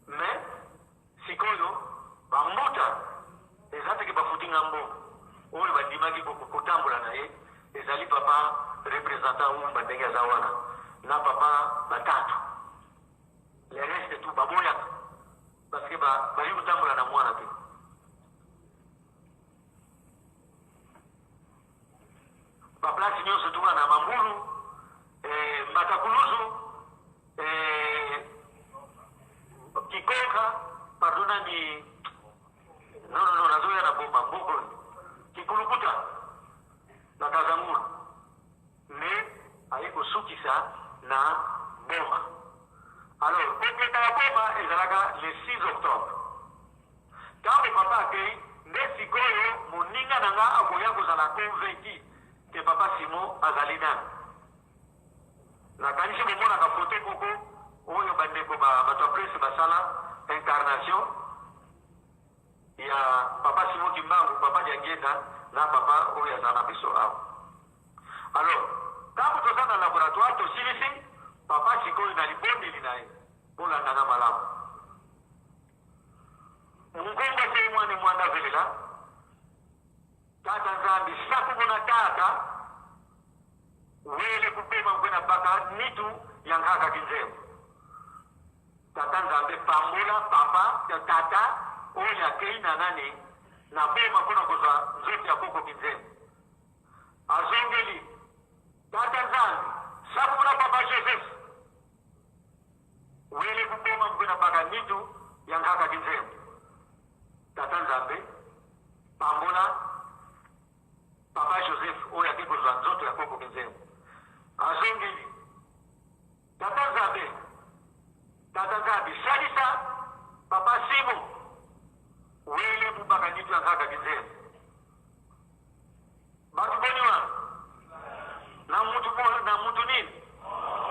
Mais sikoyo ba mbuta eza te ke bafuti nga mbongo oyo bandimaki kotambola na ye ezali papa representant Wumba ndenge aza wana na papa batatu le reste tout baboyaka parce que ba bayi kotambola na mwana te. Ba place nyonso tout wana Mambulu eh, Mbatakuluzu eh, Kikonka pardon nani non non non nazoya na Boma Mboko Kikulukuta na Kazangulu nde aye kosukisa na Boma. Alors kokenda ya Boma ezalaka le 6 octobre. Tango papa akeyi nde sikoyo moninga na nga akoya kozala convaincu que papa Simon azali nani. Nakanisi bomonaka photo moko oyo bandeko ba bato ya presse basala incarnation ya papa Simon Kimbangu, papa Diangienda na papa oyo aza na biso awa. Alors tango toza na laboratoire tosilisi papa sikoyo na libondeli na ye, bolanda nga malamu. Mungongo se mwane mwanda velela Tata Nzambi sakumuna tata wele kupema nkwena baka nitu ya nkaka kinzembo Tata Nzambe pambola papa ya tata oyo akei na nani na boma mpona kozwa nzoto ya koko kinzembo azongeli Tata Nzambi sakumuna papa Joseph Wele kuboma mkwena baka nitu ya nkaka kinzembo. Tata Nzambe pambola papa Joseph oyo ake kozwa nzoto ya koko kinzembo. Azongeli Tata Nzambe, Tata Nzambe salisa papa Simo wele mubaka nitu ya nkaka kinzembo. Bato boni wana? Na mutu bo, na mutu nini?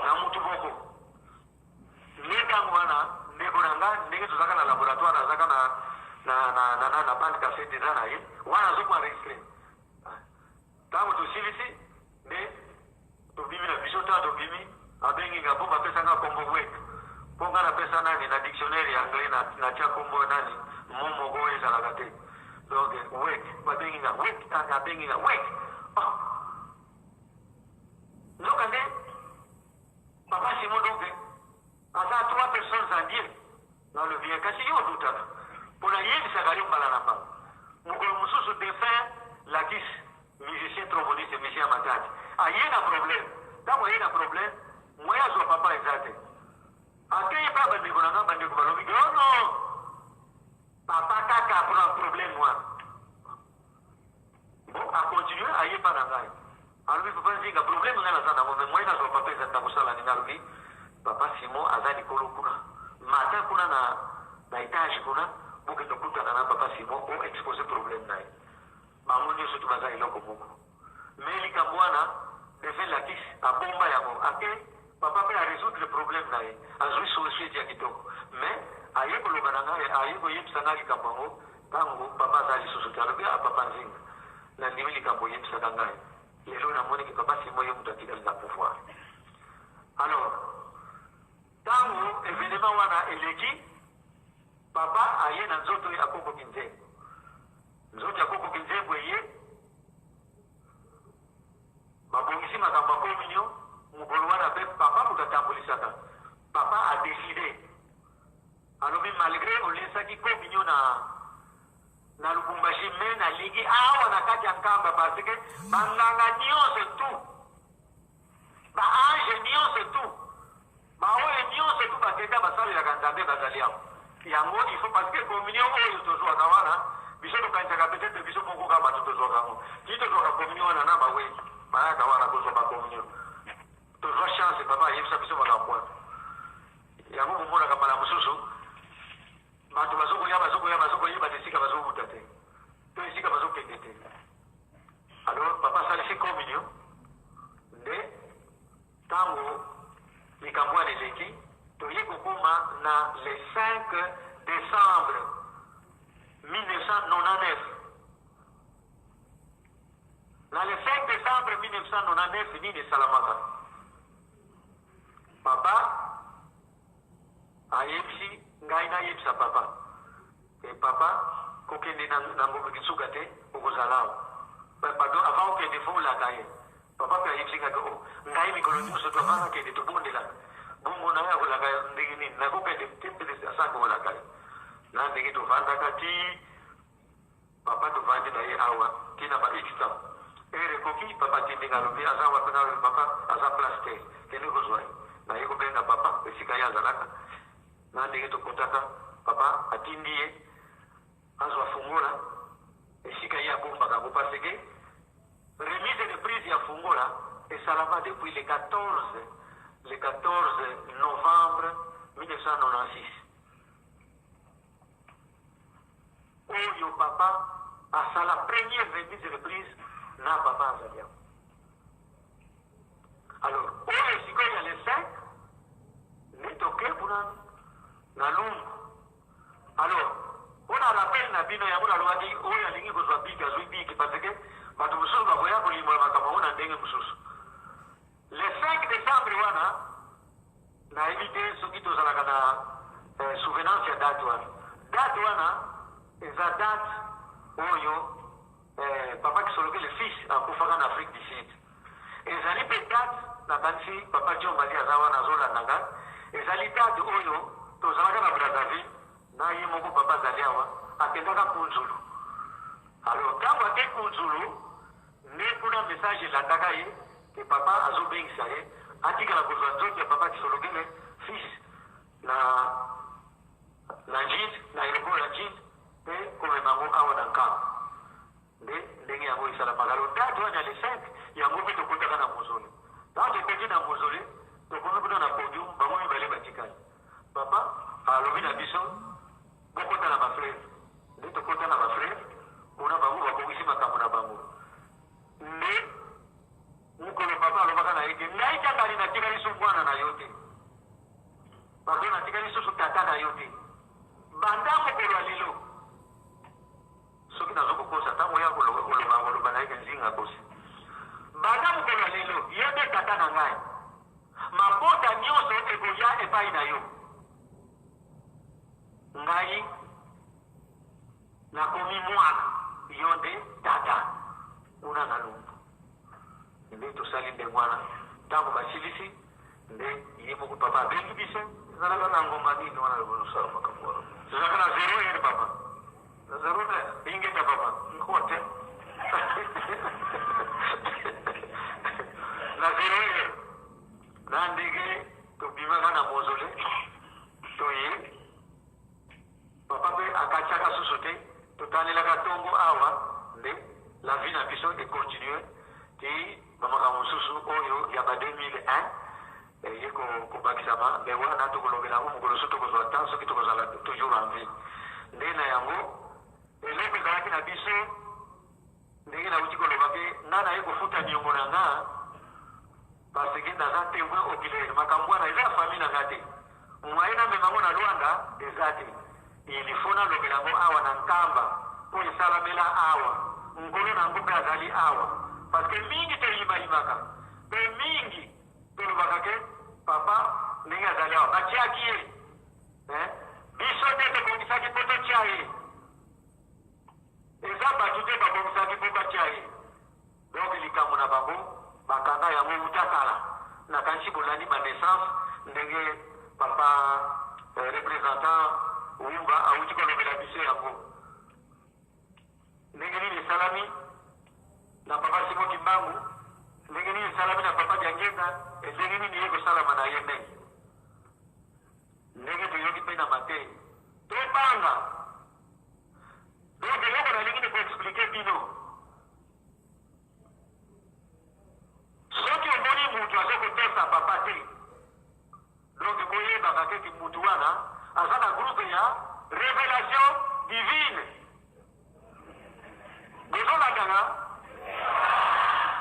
Na mutu boko. Nde ntango wana ndeko na nga ndenge tozalaka na laboratoire azalaka na na na na na, na bande cassette eza na ye wana azo ko enregistrer. Ntango tosilisi nde tobimi na biso ntango tobimi abengi nga mpo bapesa nga kombo wek mpo nga napesa nani na dictionnaire ya anglais na natia kombo nani mo moko oyo ezalaka te donc wek babengi nga wek abengi nga wek oh. Nzoka nde papa Simon donc aza trois personnes en Dieu nalobi ye kasi yo odutaka mpo nayebisaka yo mbala na mbala mokolo mosusu defunt Lakis musicien tromboniste musicien ya Matadi aye na problème ntango aye na problème moyen azwa papa eza te akeyi mpe bandeko na nga bandeko balobi ke oh non papa kaka mpona problème wana bon acontinue aye mpa na ngai alobi papa Nzinga problème ngai naza nango mais moyen nazwa papa eza te nakosala nini alobi Papa Simon aza likolo kuna, mata kuna na na etage kuna, bokende kokutana na Papa Simon o expose problème na ye. Bango nionso tout baza eloko moko. Mais likambo wana Devin Lakis abomba yango ake papa pe a resoudre problème na ye, azui solution ya kitoko. Mais aye koloba na ngai, aye koyebisa ngai likambo yango tango papa aza lisusu te. Alobi ah papa Nzinga, nandimi likambo oyebisaka ngai. Lelo namoni ke papa Simon ye moto atikali na pouvoir. Alors tango evenement wana eleki, papa aye na nzoto ya koko Kinzembo. Nzoto ya koko Kinzembo eye, babongisi makambo ya communion. Mokolo wana pe papa moto atambolisaka. Papa a decide, alobi malgre olesaki communion na na Lubumbashi, mais nalingi awa na kati ya Nkamba, parce que banganga nyonso tout, ba ange nyonso tout, baoyo nyonso tout bakenda basalelaka Nzambe bazali awa. Yango il faut, parce que communion oyo tozwaka wana, biso tokanisaka peut-être biso moko kaka bato tozwaka yango. Ti tozwaka communion wana na bawei bayaka wana kozwa ba communion, tozwa chance papa ayebisa biso makambo wana. Yango bomonaka mbala mosusu bato bazokoya bazokoya bazokoyeba te esika bazowuta te to esika bazokende te. Alors papa asalisi communion nde ntango likambo wana eleki, toye kokoma na le 5 décembre 1999. Na le 5 décembre 1999 nini esalamaka? Papa ayebisi ngai nayebisa papa e papa kokende na, na Ngombe Kinsuka te, okozala awa. Pardon, avant okende fo olaka ye. Papa mpe ayebisi ngai ke oh, ngai mikolo nyonso to avant nakende tobondelaka. Bongo naye akolaka ndenge nini? Nakokende te mpe asaka kolaka ye. Na ndenge tovandaka ti papa tovandi na ye awa ti na ba x temps. Heure ekoki, papa atindi ngai, alobi aza wapi? Ngai alobi papa aza place te, kende kozwa ye. Naye kobenga papa esika ye azalaka. Na ndenge tokotaka, papa atindi ye azwa fungola esika ye abombaka yango, parce que remise de prise ya fungola esalama depuis le 14 le 14 novembre 1996 oyo papa asala première remise de prise na papa azali yango. Alors oyo sikoyo ya le 5 nde toke kuna na Lumbu. Alors mpona rappel na bino yango nalobaki oyo alingi kozwa biki azwi biki, parce que bato mosusu bakoya kolimbola makambo yango na ndenge mosusu. Le 5 décembre wana nayebi te soki tozalaka na souvenance ya date wana. Date wana eza date oyo papa Kisoloke le fils akufaka na Afrique du Sud. Ezali mpe date, nakanisi papa John Mali aza wana azolanda ngai, ezali date oyo tozalaka na Brazzaville na ye moko papa azali awa, akendaka Kunzulu. Alors ntango ake Kunzulu nde kuna message elandaka ye ke papa azobengisa ye atikala kozwa nzoto ya papa Kisolokele fils na na Njili, na aéroport ya Njili, mpe komema yango awa na Nkamba. Nde ndenge yango esalamaka. Alors date wana ya le 5 yango mpe tokotaka na mausolée. Ntango tokoti na mausolée, tokomi kuna na podium, bango mibale batikali. Papa alobi na biso bokota na ba frères. Nde tokota na ba frères, kuna bango babongisi makambo na bango. Nde mokolo papa alobaka na ye ke ngai Tangani natikali lisusu mwana na yo te. Pardon, natikali lisusu tata na yo te. Banda mokolo ya lelo soki nazo kokosa ntango ya koloba koloba na ye ke Nzinga akosi. Banda mokolo ya lelo yo nde tata na ngai, mabota nyonso ekoya epai na yo. Ngai nakomi mwana, yo nde tata. Kuna na Lumbu nde tosali ndenge wana. Ntango basilisi nde ye moko papa abengi biso. Ezalaka na ngonga nini wana bozosala makambo wana? Tozalaka na 0 heure papa. Na 0 heure? Ingeta papa. Nkoa te. Na 0 heure na ndenge tobimaka na mausolée toye, papa mpe akatiaka susu te, totalelaka ntongo awa nde la vie na biso econtinue ti bamakambo mosusu oyo ya ba 2001. Eye kobakisama, mais wana tokolobela yango mokolo so tokozwa temps, soki tokozala toujours en vie. Nde na yango eloko ezalaki na biso, ndenge nauti koloba mpe nga naye kofuta niongo na nga, parce que naza témoin oculaire. Makambo wana eza ya famille na nga te, moyen namema yango na Luanda eza te. Il faut nalobela yango awa na Nkamba mpo esalamela awa, nkolo na yango mpe azali awa, parce que mingi toyimayimaka mpe mingi tolobaka ke papa ndenge azali awa batiaki ye, eh? Biso nde tobongisaki mpo totia ye, eza bato te babongisaki mpo batia ye. Donc likambo na bango bakanga yango wuta kala. Nakanisi bolandi ba naissance ndenge papa représentant Wumba awuti kolobela biso yango, ndenge nini esalami na papa Simon Kimbangu, ndenge nini esalami na papa Diangienda, ndenge nini ye kosalama na ye ndenge ndenge toyoki mpe na mateyi tobanga. Donc eloko nalingi ni koexpliquer bino, soki omoni mutu aza kotosa papa te, donc boyebaka keke mutu wana aza na groupe ya révélation divine. Bozolandanga?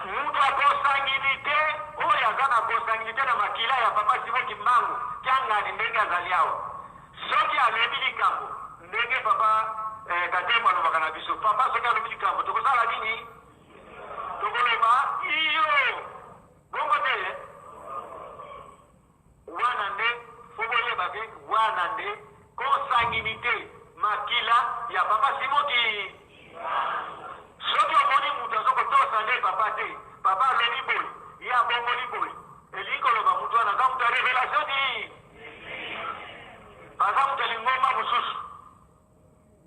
Mutu ya consanguinité oyo aza na consanguinité na makila ya papa Simon Kimbangu Kiangani, ndenge azali awa, soki alobi likambo ndenge papa Katembo alobaka na biso, papa soki alobi likambo tokosala nini? Tokoloba iyo, bongo te? Wana nde fo boyeba ke wana nde consanguinité, makila ya papa Simon ki. Soki omoni mutu azo kotosa nde papa te, papa alobi boye, ye abongoli boye, elingi koloba mutu wana aza mutu ya révélation di, aza mutu ya lingomba mosusu,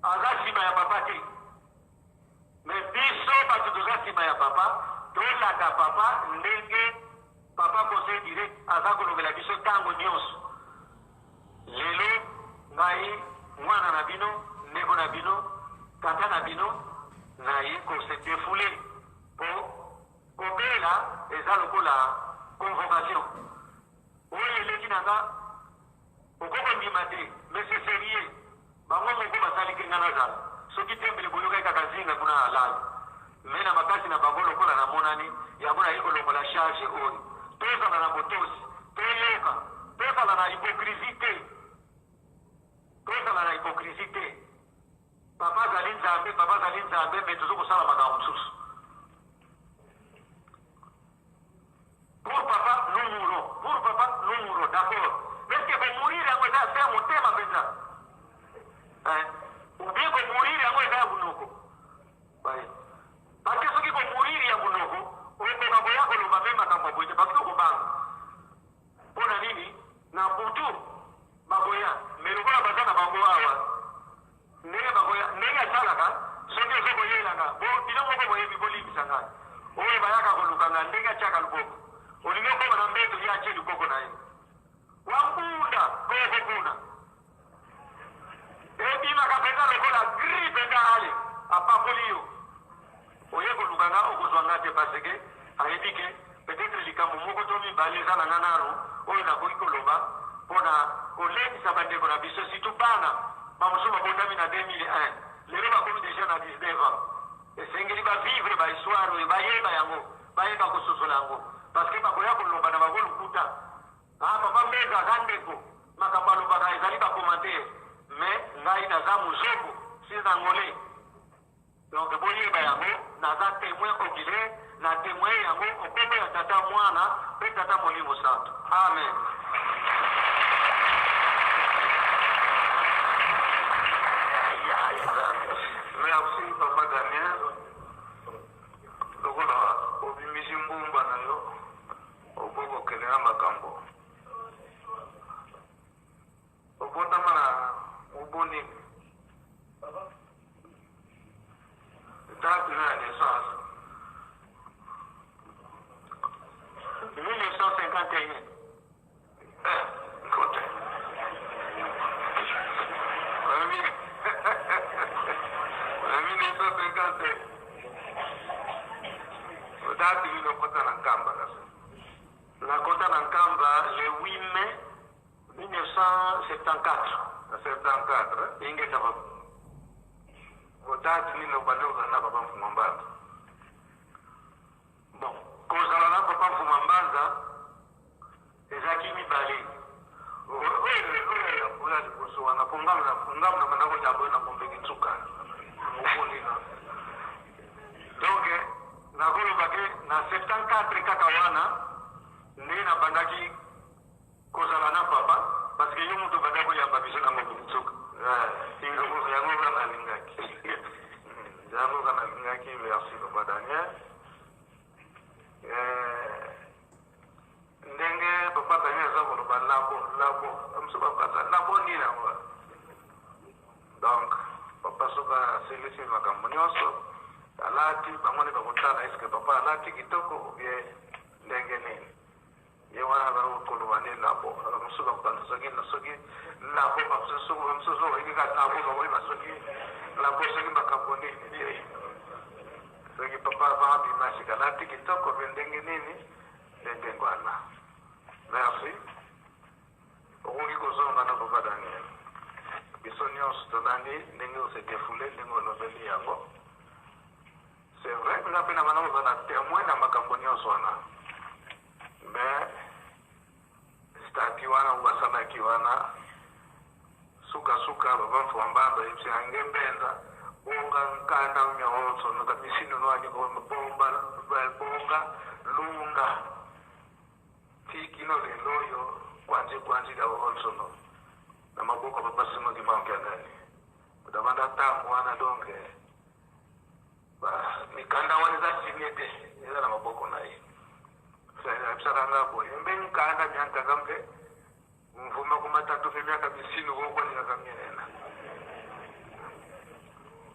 aza nsima ya papa te. Mais biso bato toza nsima ya papa, tolanda papa ndenge papa conseil direct aza kolobela biso ntango nyonso. Lelo ngai mwana na bino, ndeko na bino, tata na bino, naye kose défouler po kobela eza lokola convocation oyo eleki na nga, okoki kondima te, mais c'est sérieux. Bango moko basali ke nga nazala soki te, mbele boyokaki kaka zinga kuna alali. Mais na makasi na bango lokola namonani yango, naye kolongola charge oyo. Tozala na botosi, toyoka, tozala na hypocrisie te, tozala na hypocrisie te. Papa azali Nzambe, papa azali Nzambe, mais tozo kosala makambo mosusu. Pour papa nous mourons, pour papa nous mourons, d'accord, mais est-ce que komourir yango eza se ya motema mpenza, ou bien komourir yango eza ya monoko? Parce que soki komourir ya monoko, okoka koya koloba mpe makambo ya boye te, parce que okobanga. Mpo na nini? Na butu bakoya, mais lokola baza na bango awa, ndenge bakoya, ndenge asalaka, soki ozo koyelanga bo bino moko boyebi, bolimbisa ngai, oyo bayaka koluka nga, ndenge atiaka loboko, olingi okoma na mbeto, ye atie loboko na ye wambunda koko kuna, ebimaka mpenza lokola gri mpenza, ale apakoli yo, oye koluka nga, okozwa nga te, parce que ayebi ke peut-être likambo moko to mibale eza na nga nano oyo nakoki koloba mpona kolendisa bandeko na biso, surtout bana bamosusu babotami na 2001, lelo bakomi déjà na 19 ans. Esengeli bavivre bahistoire oyo, bayeba yango, bayeba kososola yango, parce que bakoya koloba na bango lokuta. Ah, papa Mbeza aza ndeko, makambo alobaka ezali bacommentaire, mais ngai naza mozombo si angolais. Donc boyeba yango, naza témoin oculaire, na témoin yango okombo ya Tata, Mwana mpe Tata Molimo Santo. Amen. Merci papa Daniel, lokola obimisi mbumba na yo, okoki kokende na makambo. Obotama na mobu nini? Date na ya naissance? 1951. Eh, kote na 1950, date nini okota na Nkamba? Kasi nakota na Nkamba le 1974. Na 74. Ingeta papa. Date nini obandi kozala na papa Mfuma Mbanza? Bon, kozala na papa Mfuma Mbanza ezalaki mibale. Oyo ya liboso wana po ngambo na banda kolia boye na bombeki nsuka mokolina. Donc nakoloba ke na 74 kaka wana nde nabandaki kozala na papa, parce que yo moto obanda koyamba biso na ngombe nsuka. Yango kaka nalingaki, yango kaka nalingaki. Merci papa Daniel. Ndenge papa Daniel aza koloba labo labo, mosusu bakata labo nini yango. Donc papa soki asilisi makambo nyonso, alati, bango nde bakotala eske papa alati kitoko ou bien ndenge nini. Ye wana azala koloba nde labo. Mosusu bakokanisa soki soki labo, bamosusu bakoyebi kaka labo, bakoyeba soki labo soki makambo nini, soki papa abima sika alati kitoko mpe ndenge nini, nde ndenge wana. Merci, okoki kozonga na papa Daniel. Biso nyonso tolandi ndenge ose défoulé, ndenge olobeli yango. C'est vrai, nga mpe na bana kozala témoin na makambo nyonso wana, mais statut wana oyo basalaki wana, sukasuka papa Mfuma Mbanza yebisi na nge mbenza bonga nkanda nyonso noka misino nwani bomba bonga lunga tikino lelo oyo kwanzi kwanzi da onsono na maboko ya papa Simon Kimbangu Kiangani. Odabanda ntango wana, donc mikanda wana eza signé te, eza na maboko na ye. Ayebisaka nga boye mbe nkanda miankaka mpe mvuma kumatatu mpe miaka misinu kokwanikaka mienena.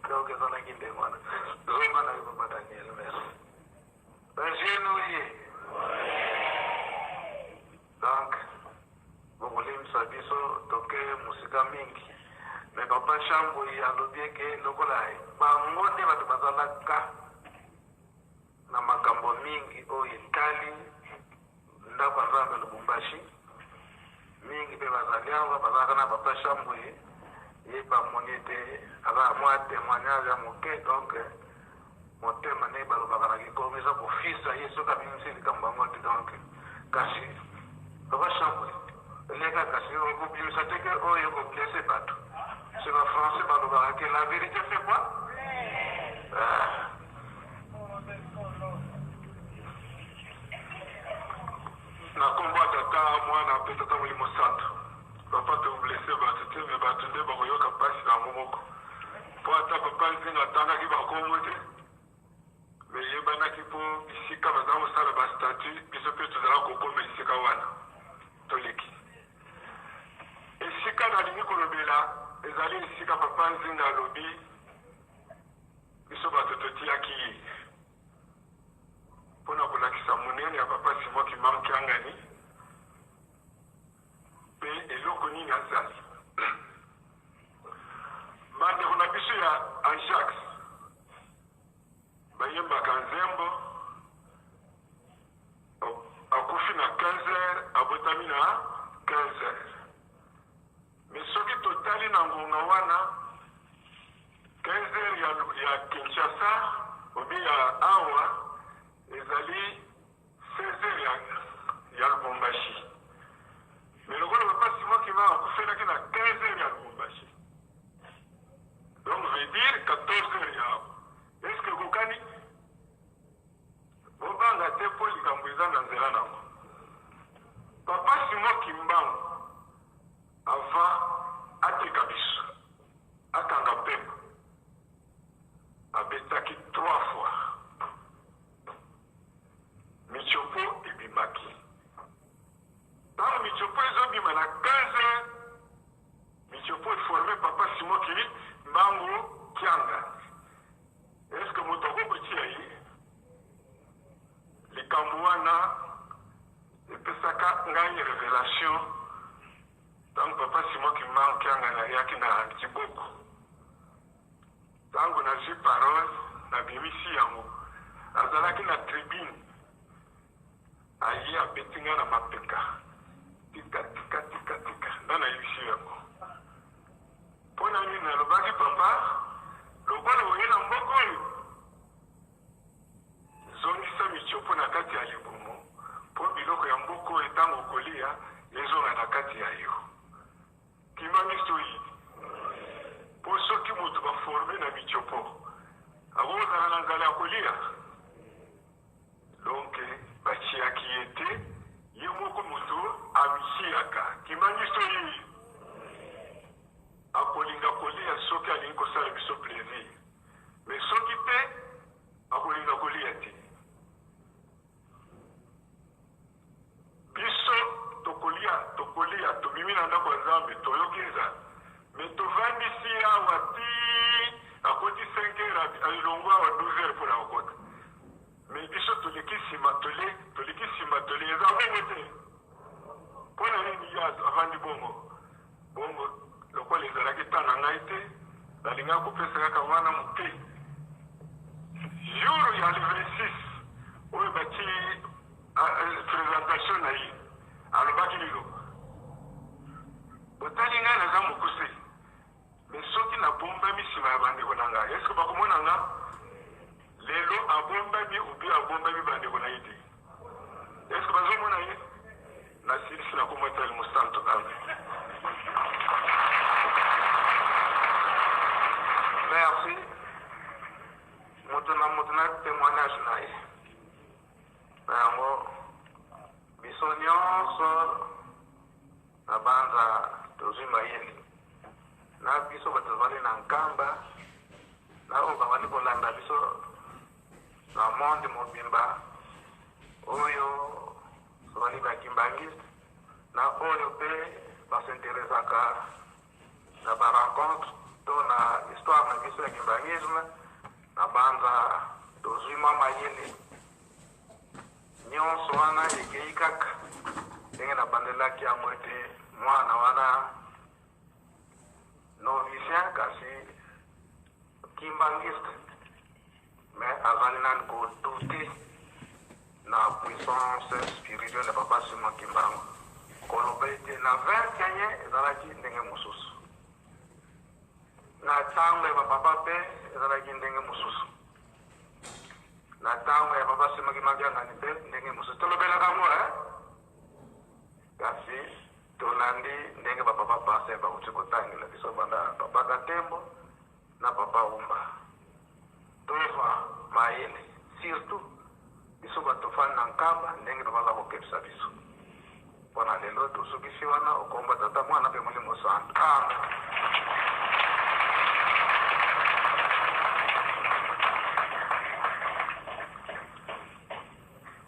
Donc ezalaki ndenge wana. Zonga na yo papa Daniel. Merci. Bajeune ye, donc bokolimisa biso toke mosika mingi, mais papa Chamboi alobi eke lokola bango nde bato bazalaka na makambo mingi oyo etali ndako ya Nzambe Lubumbashi mingi, mpe bazali awa bazalaka na papa Chamboi, ye bamoni ete aza mwa témoignage ya moke. Donc motema nde balobaka na kikongo eza kofisa ye soki abimisi likambo yango te. Donc kasi papa Chamboi eleka, kasi okobimisa te ke oyo ekoblesser bato. C'est bafrançais balobaka ke la vérité fait quoi? Ah. Na nkombo ya Tata, Mwana mpe Tata Molimo Santo. Papa, toblesser bato te, mais bato nde bakoyoka mpasi na yango moko, mpo ata papa Nzinga atangaki bakombo te, mais yebanaki mpo bisika baza kosala bastatut, biso mpe tozala kokoma esika wana. Toleki esika nalingi kolobela, ezali esika papa Nzinga alobi biso bato totiaki ye mpona kolakisa monene ya papa Simon Kimbangu Kiangani mpe eloko nini azali. Bandeko na biso ya Ajax bayembaka nzembo: akufi na 15 heures, abotami na 15 heures. Mais soki totali na ngonga wana, 15 heures ya Kinshasa obi ya awa ezali 16 heures ya Lubumbashi. Mais lokola papa Simon Kimbangu akufelaki na 15 heures ya Lubumbashi, donc veut dire 14 heures ya awa. Est ce que ekokani? Bobanga te mpo likambo eza na nzela nango. Papa Simon Kimbangu, avant ateka biso, akanga pemba, abetaki trois fois, mitiopo ebimaki. Ntango mitiopo ezobima na 15 heures, mitiopo eformer papa Simon Kimbangu Kiangani. Est ce que moto akokotia ye likambo wana? Epesaka ngai révélation ntango papa Simon Kimbangu Kiangani ayaki na Kiboko. Ntango nazwi parole, nabimisi yango, azalaki na tribune, aye abeti ngai na mapeka: "Tika, tika, tika, tika." Nga nayebisi yo yango. Mpo na nini nalobaki papa, lokola oye na mboka oyo, zongisa mitiopo na kati ya libumu, mpo biloko ya mboka oyo ntango okolia ezonga na kati ya yo. Kimbanguiste oyi mpo soki moto baforme na mitiopo akozala na nzala ya kolia. Donc batiaki ye te, ye moko moto amitiaka. Kimbanguiste oyi akolinga kolia soki alingi kosala biso plaisir, mais soki te akolinga kolia te. Biso tokolia, tokolia, tobimi na ndako ya Nzambe, toyoki nzala, mais tovandisi ye awa ti akoti 5 heures, alongwa awa 12 heures mpo na kokota. Mais biso toleki nsima tole, toleki nsima tole, eza bongo te. Mpo na nini ye avandi bongo? Bongo lokola ezalaki temps na ngai te, nalingaki kopesa kaka wana moke. Jour ya le 26 oyo batie presentation na ye, alobaki liloba, botali ngai naza mokuse, mais soki nabombami nsima ya bandeko na ngai, est-ce que bakomona nga? Lelo abombami ou bien abombami bandeko na ye te? Est-ce que bazomona ye? Nasilisi na kombo ya Mosantu. Amen. Merci. Moto na moto na témoignage na ye. Na yango biso nyonso na banza tozwi mayele na biso bato tozali na Nkamba na oyo bazali kolanda biso na monde mobimba oyo tozali ba kimbanguiste na oyo pe basinteresaka na ba rencontre to na histoire na biso ya kimbanguisme. Na banza tozwi mwa mayele nyonso wana ekei kaka ndenge nabandelaki yango ete mwana wana novicien kasi kimbanguiste, mais azali nani kodute na puissance spirituelle ya papa Simon Kimbangu. Koloba ete na 21 ezalaki ndenge mosusu, na ntango ya bapapa mpe ezalaki ndenge mosusu, na ntango ya papa Simon Kimbangu Kiangani mpe ndenge mosusu. Tolobelaka yango, eh? Kasi tolandi ndenge bapapa pasteur bauti kotangela biso banda papa Katembo na papa Umba. Tozwa mayele, surtout biso bato tofandi na Nkamba, ndenge papa aza kokebisa biso. Mpo na lelo tosukisi wana. Okomba Tata, Mwana mpe Molimo Santu. Amen.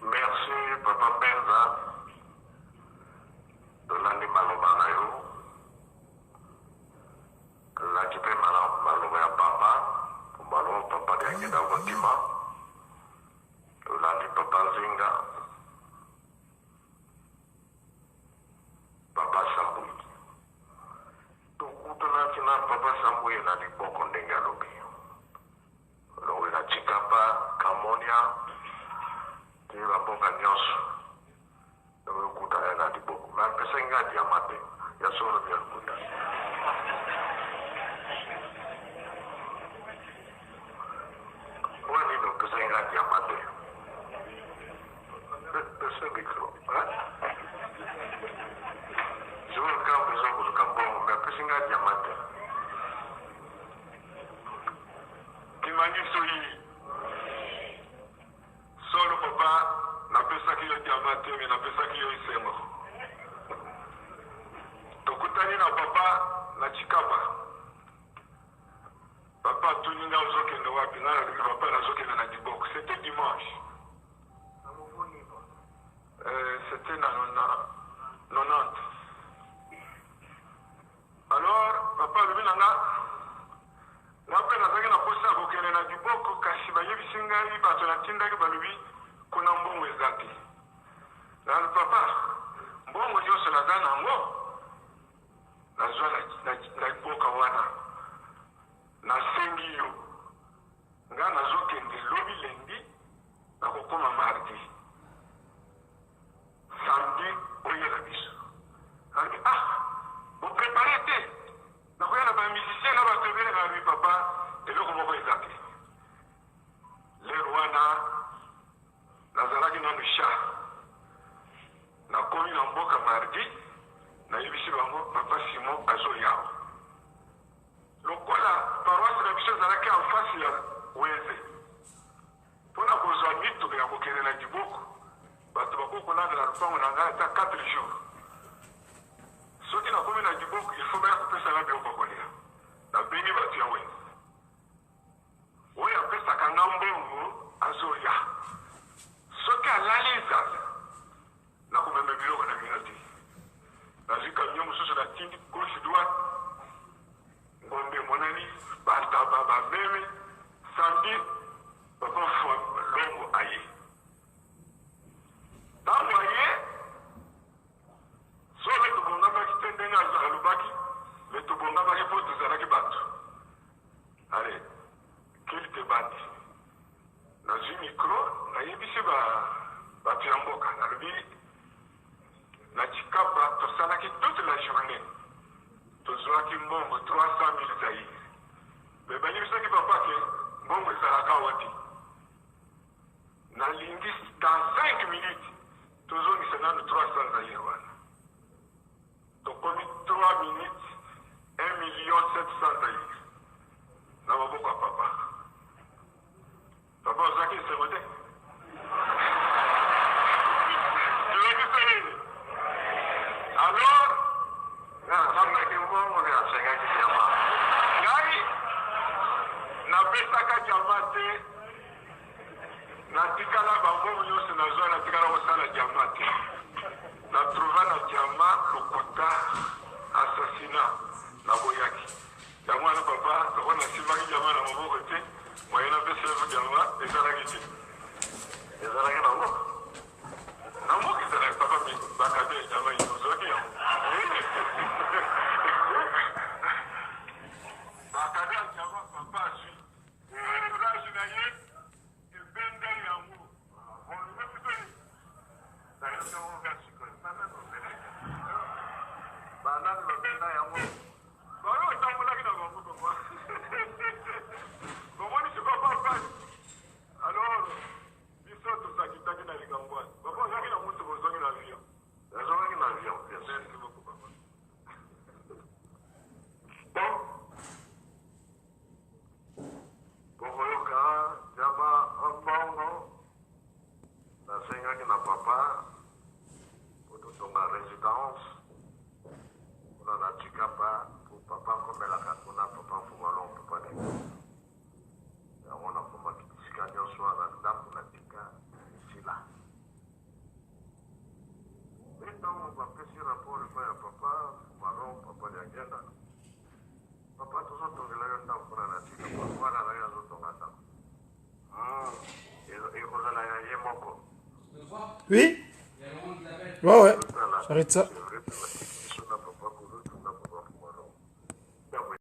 Merci papa Mbenza, tolandi maloba na yo, tolandi mpe maloba ya papa, maloba papa Diangienda Kuntima, tolandi papa Nzinga, papa Sambui. Tokutanaki na papa Sambui na liboko ndenge alobi. Longo na Tshikapa, Kamonia, ti ba mboka nyonso. Tokutana na liboko. Mais apesaki nga diamant te. Ya solo ya lokuta. Mpo nini opesaki nga diamant te? Pesa micro. Hein? Jour quand besoin koluka mbongo, mais apesi nga diamant te. Kimbangi soyi solo papa, napesaki yo diamant te, mais napesaki yo esengo. Tokutani na papa na Tshikapa. Papa atuni nga ozokende wapi? Nga nalobi papa nazokende na Dibok. C'était dimanche. C'était na 90. Alors papa alobi na nga, nga mpe nazalaki na posa ya kokende na Diboko, kasi bayebisi ngai bato natindaki balobi kuna mbongo eza te. Nalobi papa, mbongo nyonso naza na yango nazwa na mboka wana, nasengi yo nga nazokende lobi lundi, nakokoma mardi, samedi oyela biso. Alobi ah. Simon azoya awa. Lokola paroisse na biso ezalaki en face ya wenze, mpo na kozwa mituka ya kokende na Diboko, bato bakoki kolanda na lopango na ngai ata 4 jours. Soki nakomi na Diboko, il faut baya kopesa ngai biloko ya kolia. Nabengi bato ya wenze. Oyo apesaka nga mbongo azoya. Soki alali nzala, nakomema biloko na bino te. Nazwi camion mosusu natindi gauche droite, ngombe emonani, bantaba, bameme. Samedi, papa Longo aye. Ntango aye, solo tobongamaki te ndenge alobaki, me tobongamaki mpo tozalaki bato. Allez, culte ebandi. Nazwi micro, nayebisi ba bato ya mboka, nalobi na Tshikapa tosalaki toute la journée, tozwaki mbongo 300 000 zaïre. Mais bayebisaki papa ke mbongo ezalaka awa te. Nalingi dans 5 minutes tozongisa nanu 300 zaïre wana. Tokomi 3 minutes 1 million 700 zaïre na maboko ya papa. Papa ozwaki esengo te? Toyebisa nini? Alors nasengaki mbongo mpe nasengaki diama. Ngai napesaka diama te, natikala bambongo nyonso nazwa, natikala kosala diama te. Na trouva na diamant lokuta assassinat na boyaki yango wana papa lokola na simbaki diamant na maboko te moyen na pesa yo diamant ezalaki te. Ezalaki na mboka? Na mboka ezalaki papa mais ba cadeau ya diamant yo ozwaki yango? Ba cadeau ya diamant papa azwi entourage na ye ebenda yango. Banani babenda yango? Bango otambolaki na bango papa. Bomoni sikoyo papa. Alors biso tosakitaki na likambo wana. Papa ozalaki na motuka ozongi na avion. Nazongaki na avion, bien sûr. Merci beaucoup papa. Bon. Bokoyoka diama mbongo nasengaki na papa po totonga residence kuna na Tshikapa po papa akomelaka kuna, papa Mfumalongo, papa Deko. Yango nakomaki bisika nyonso wana ndako natika esila. Mpe ntango bapesi rapport epai ya papa Mfumalongo, papa Diangienda, Papa tozo tongela yo ndako kuna na tika po mwana na yo azo tonga ndako. Hum, ekozala ya ye moko. Oui? Ouais. J'arrête ça.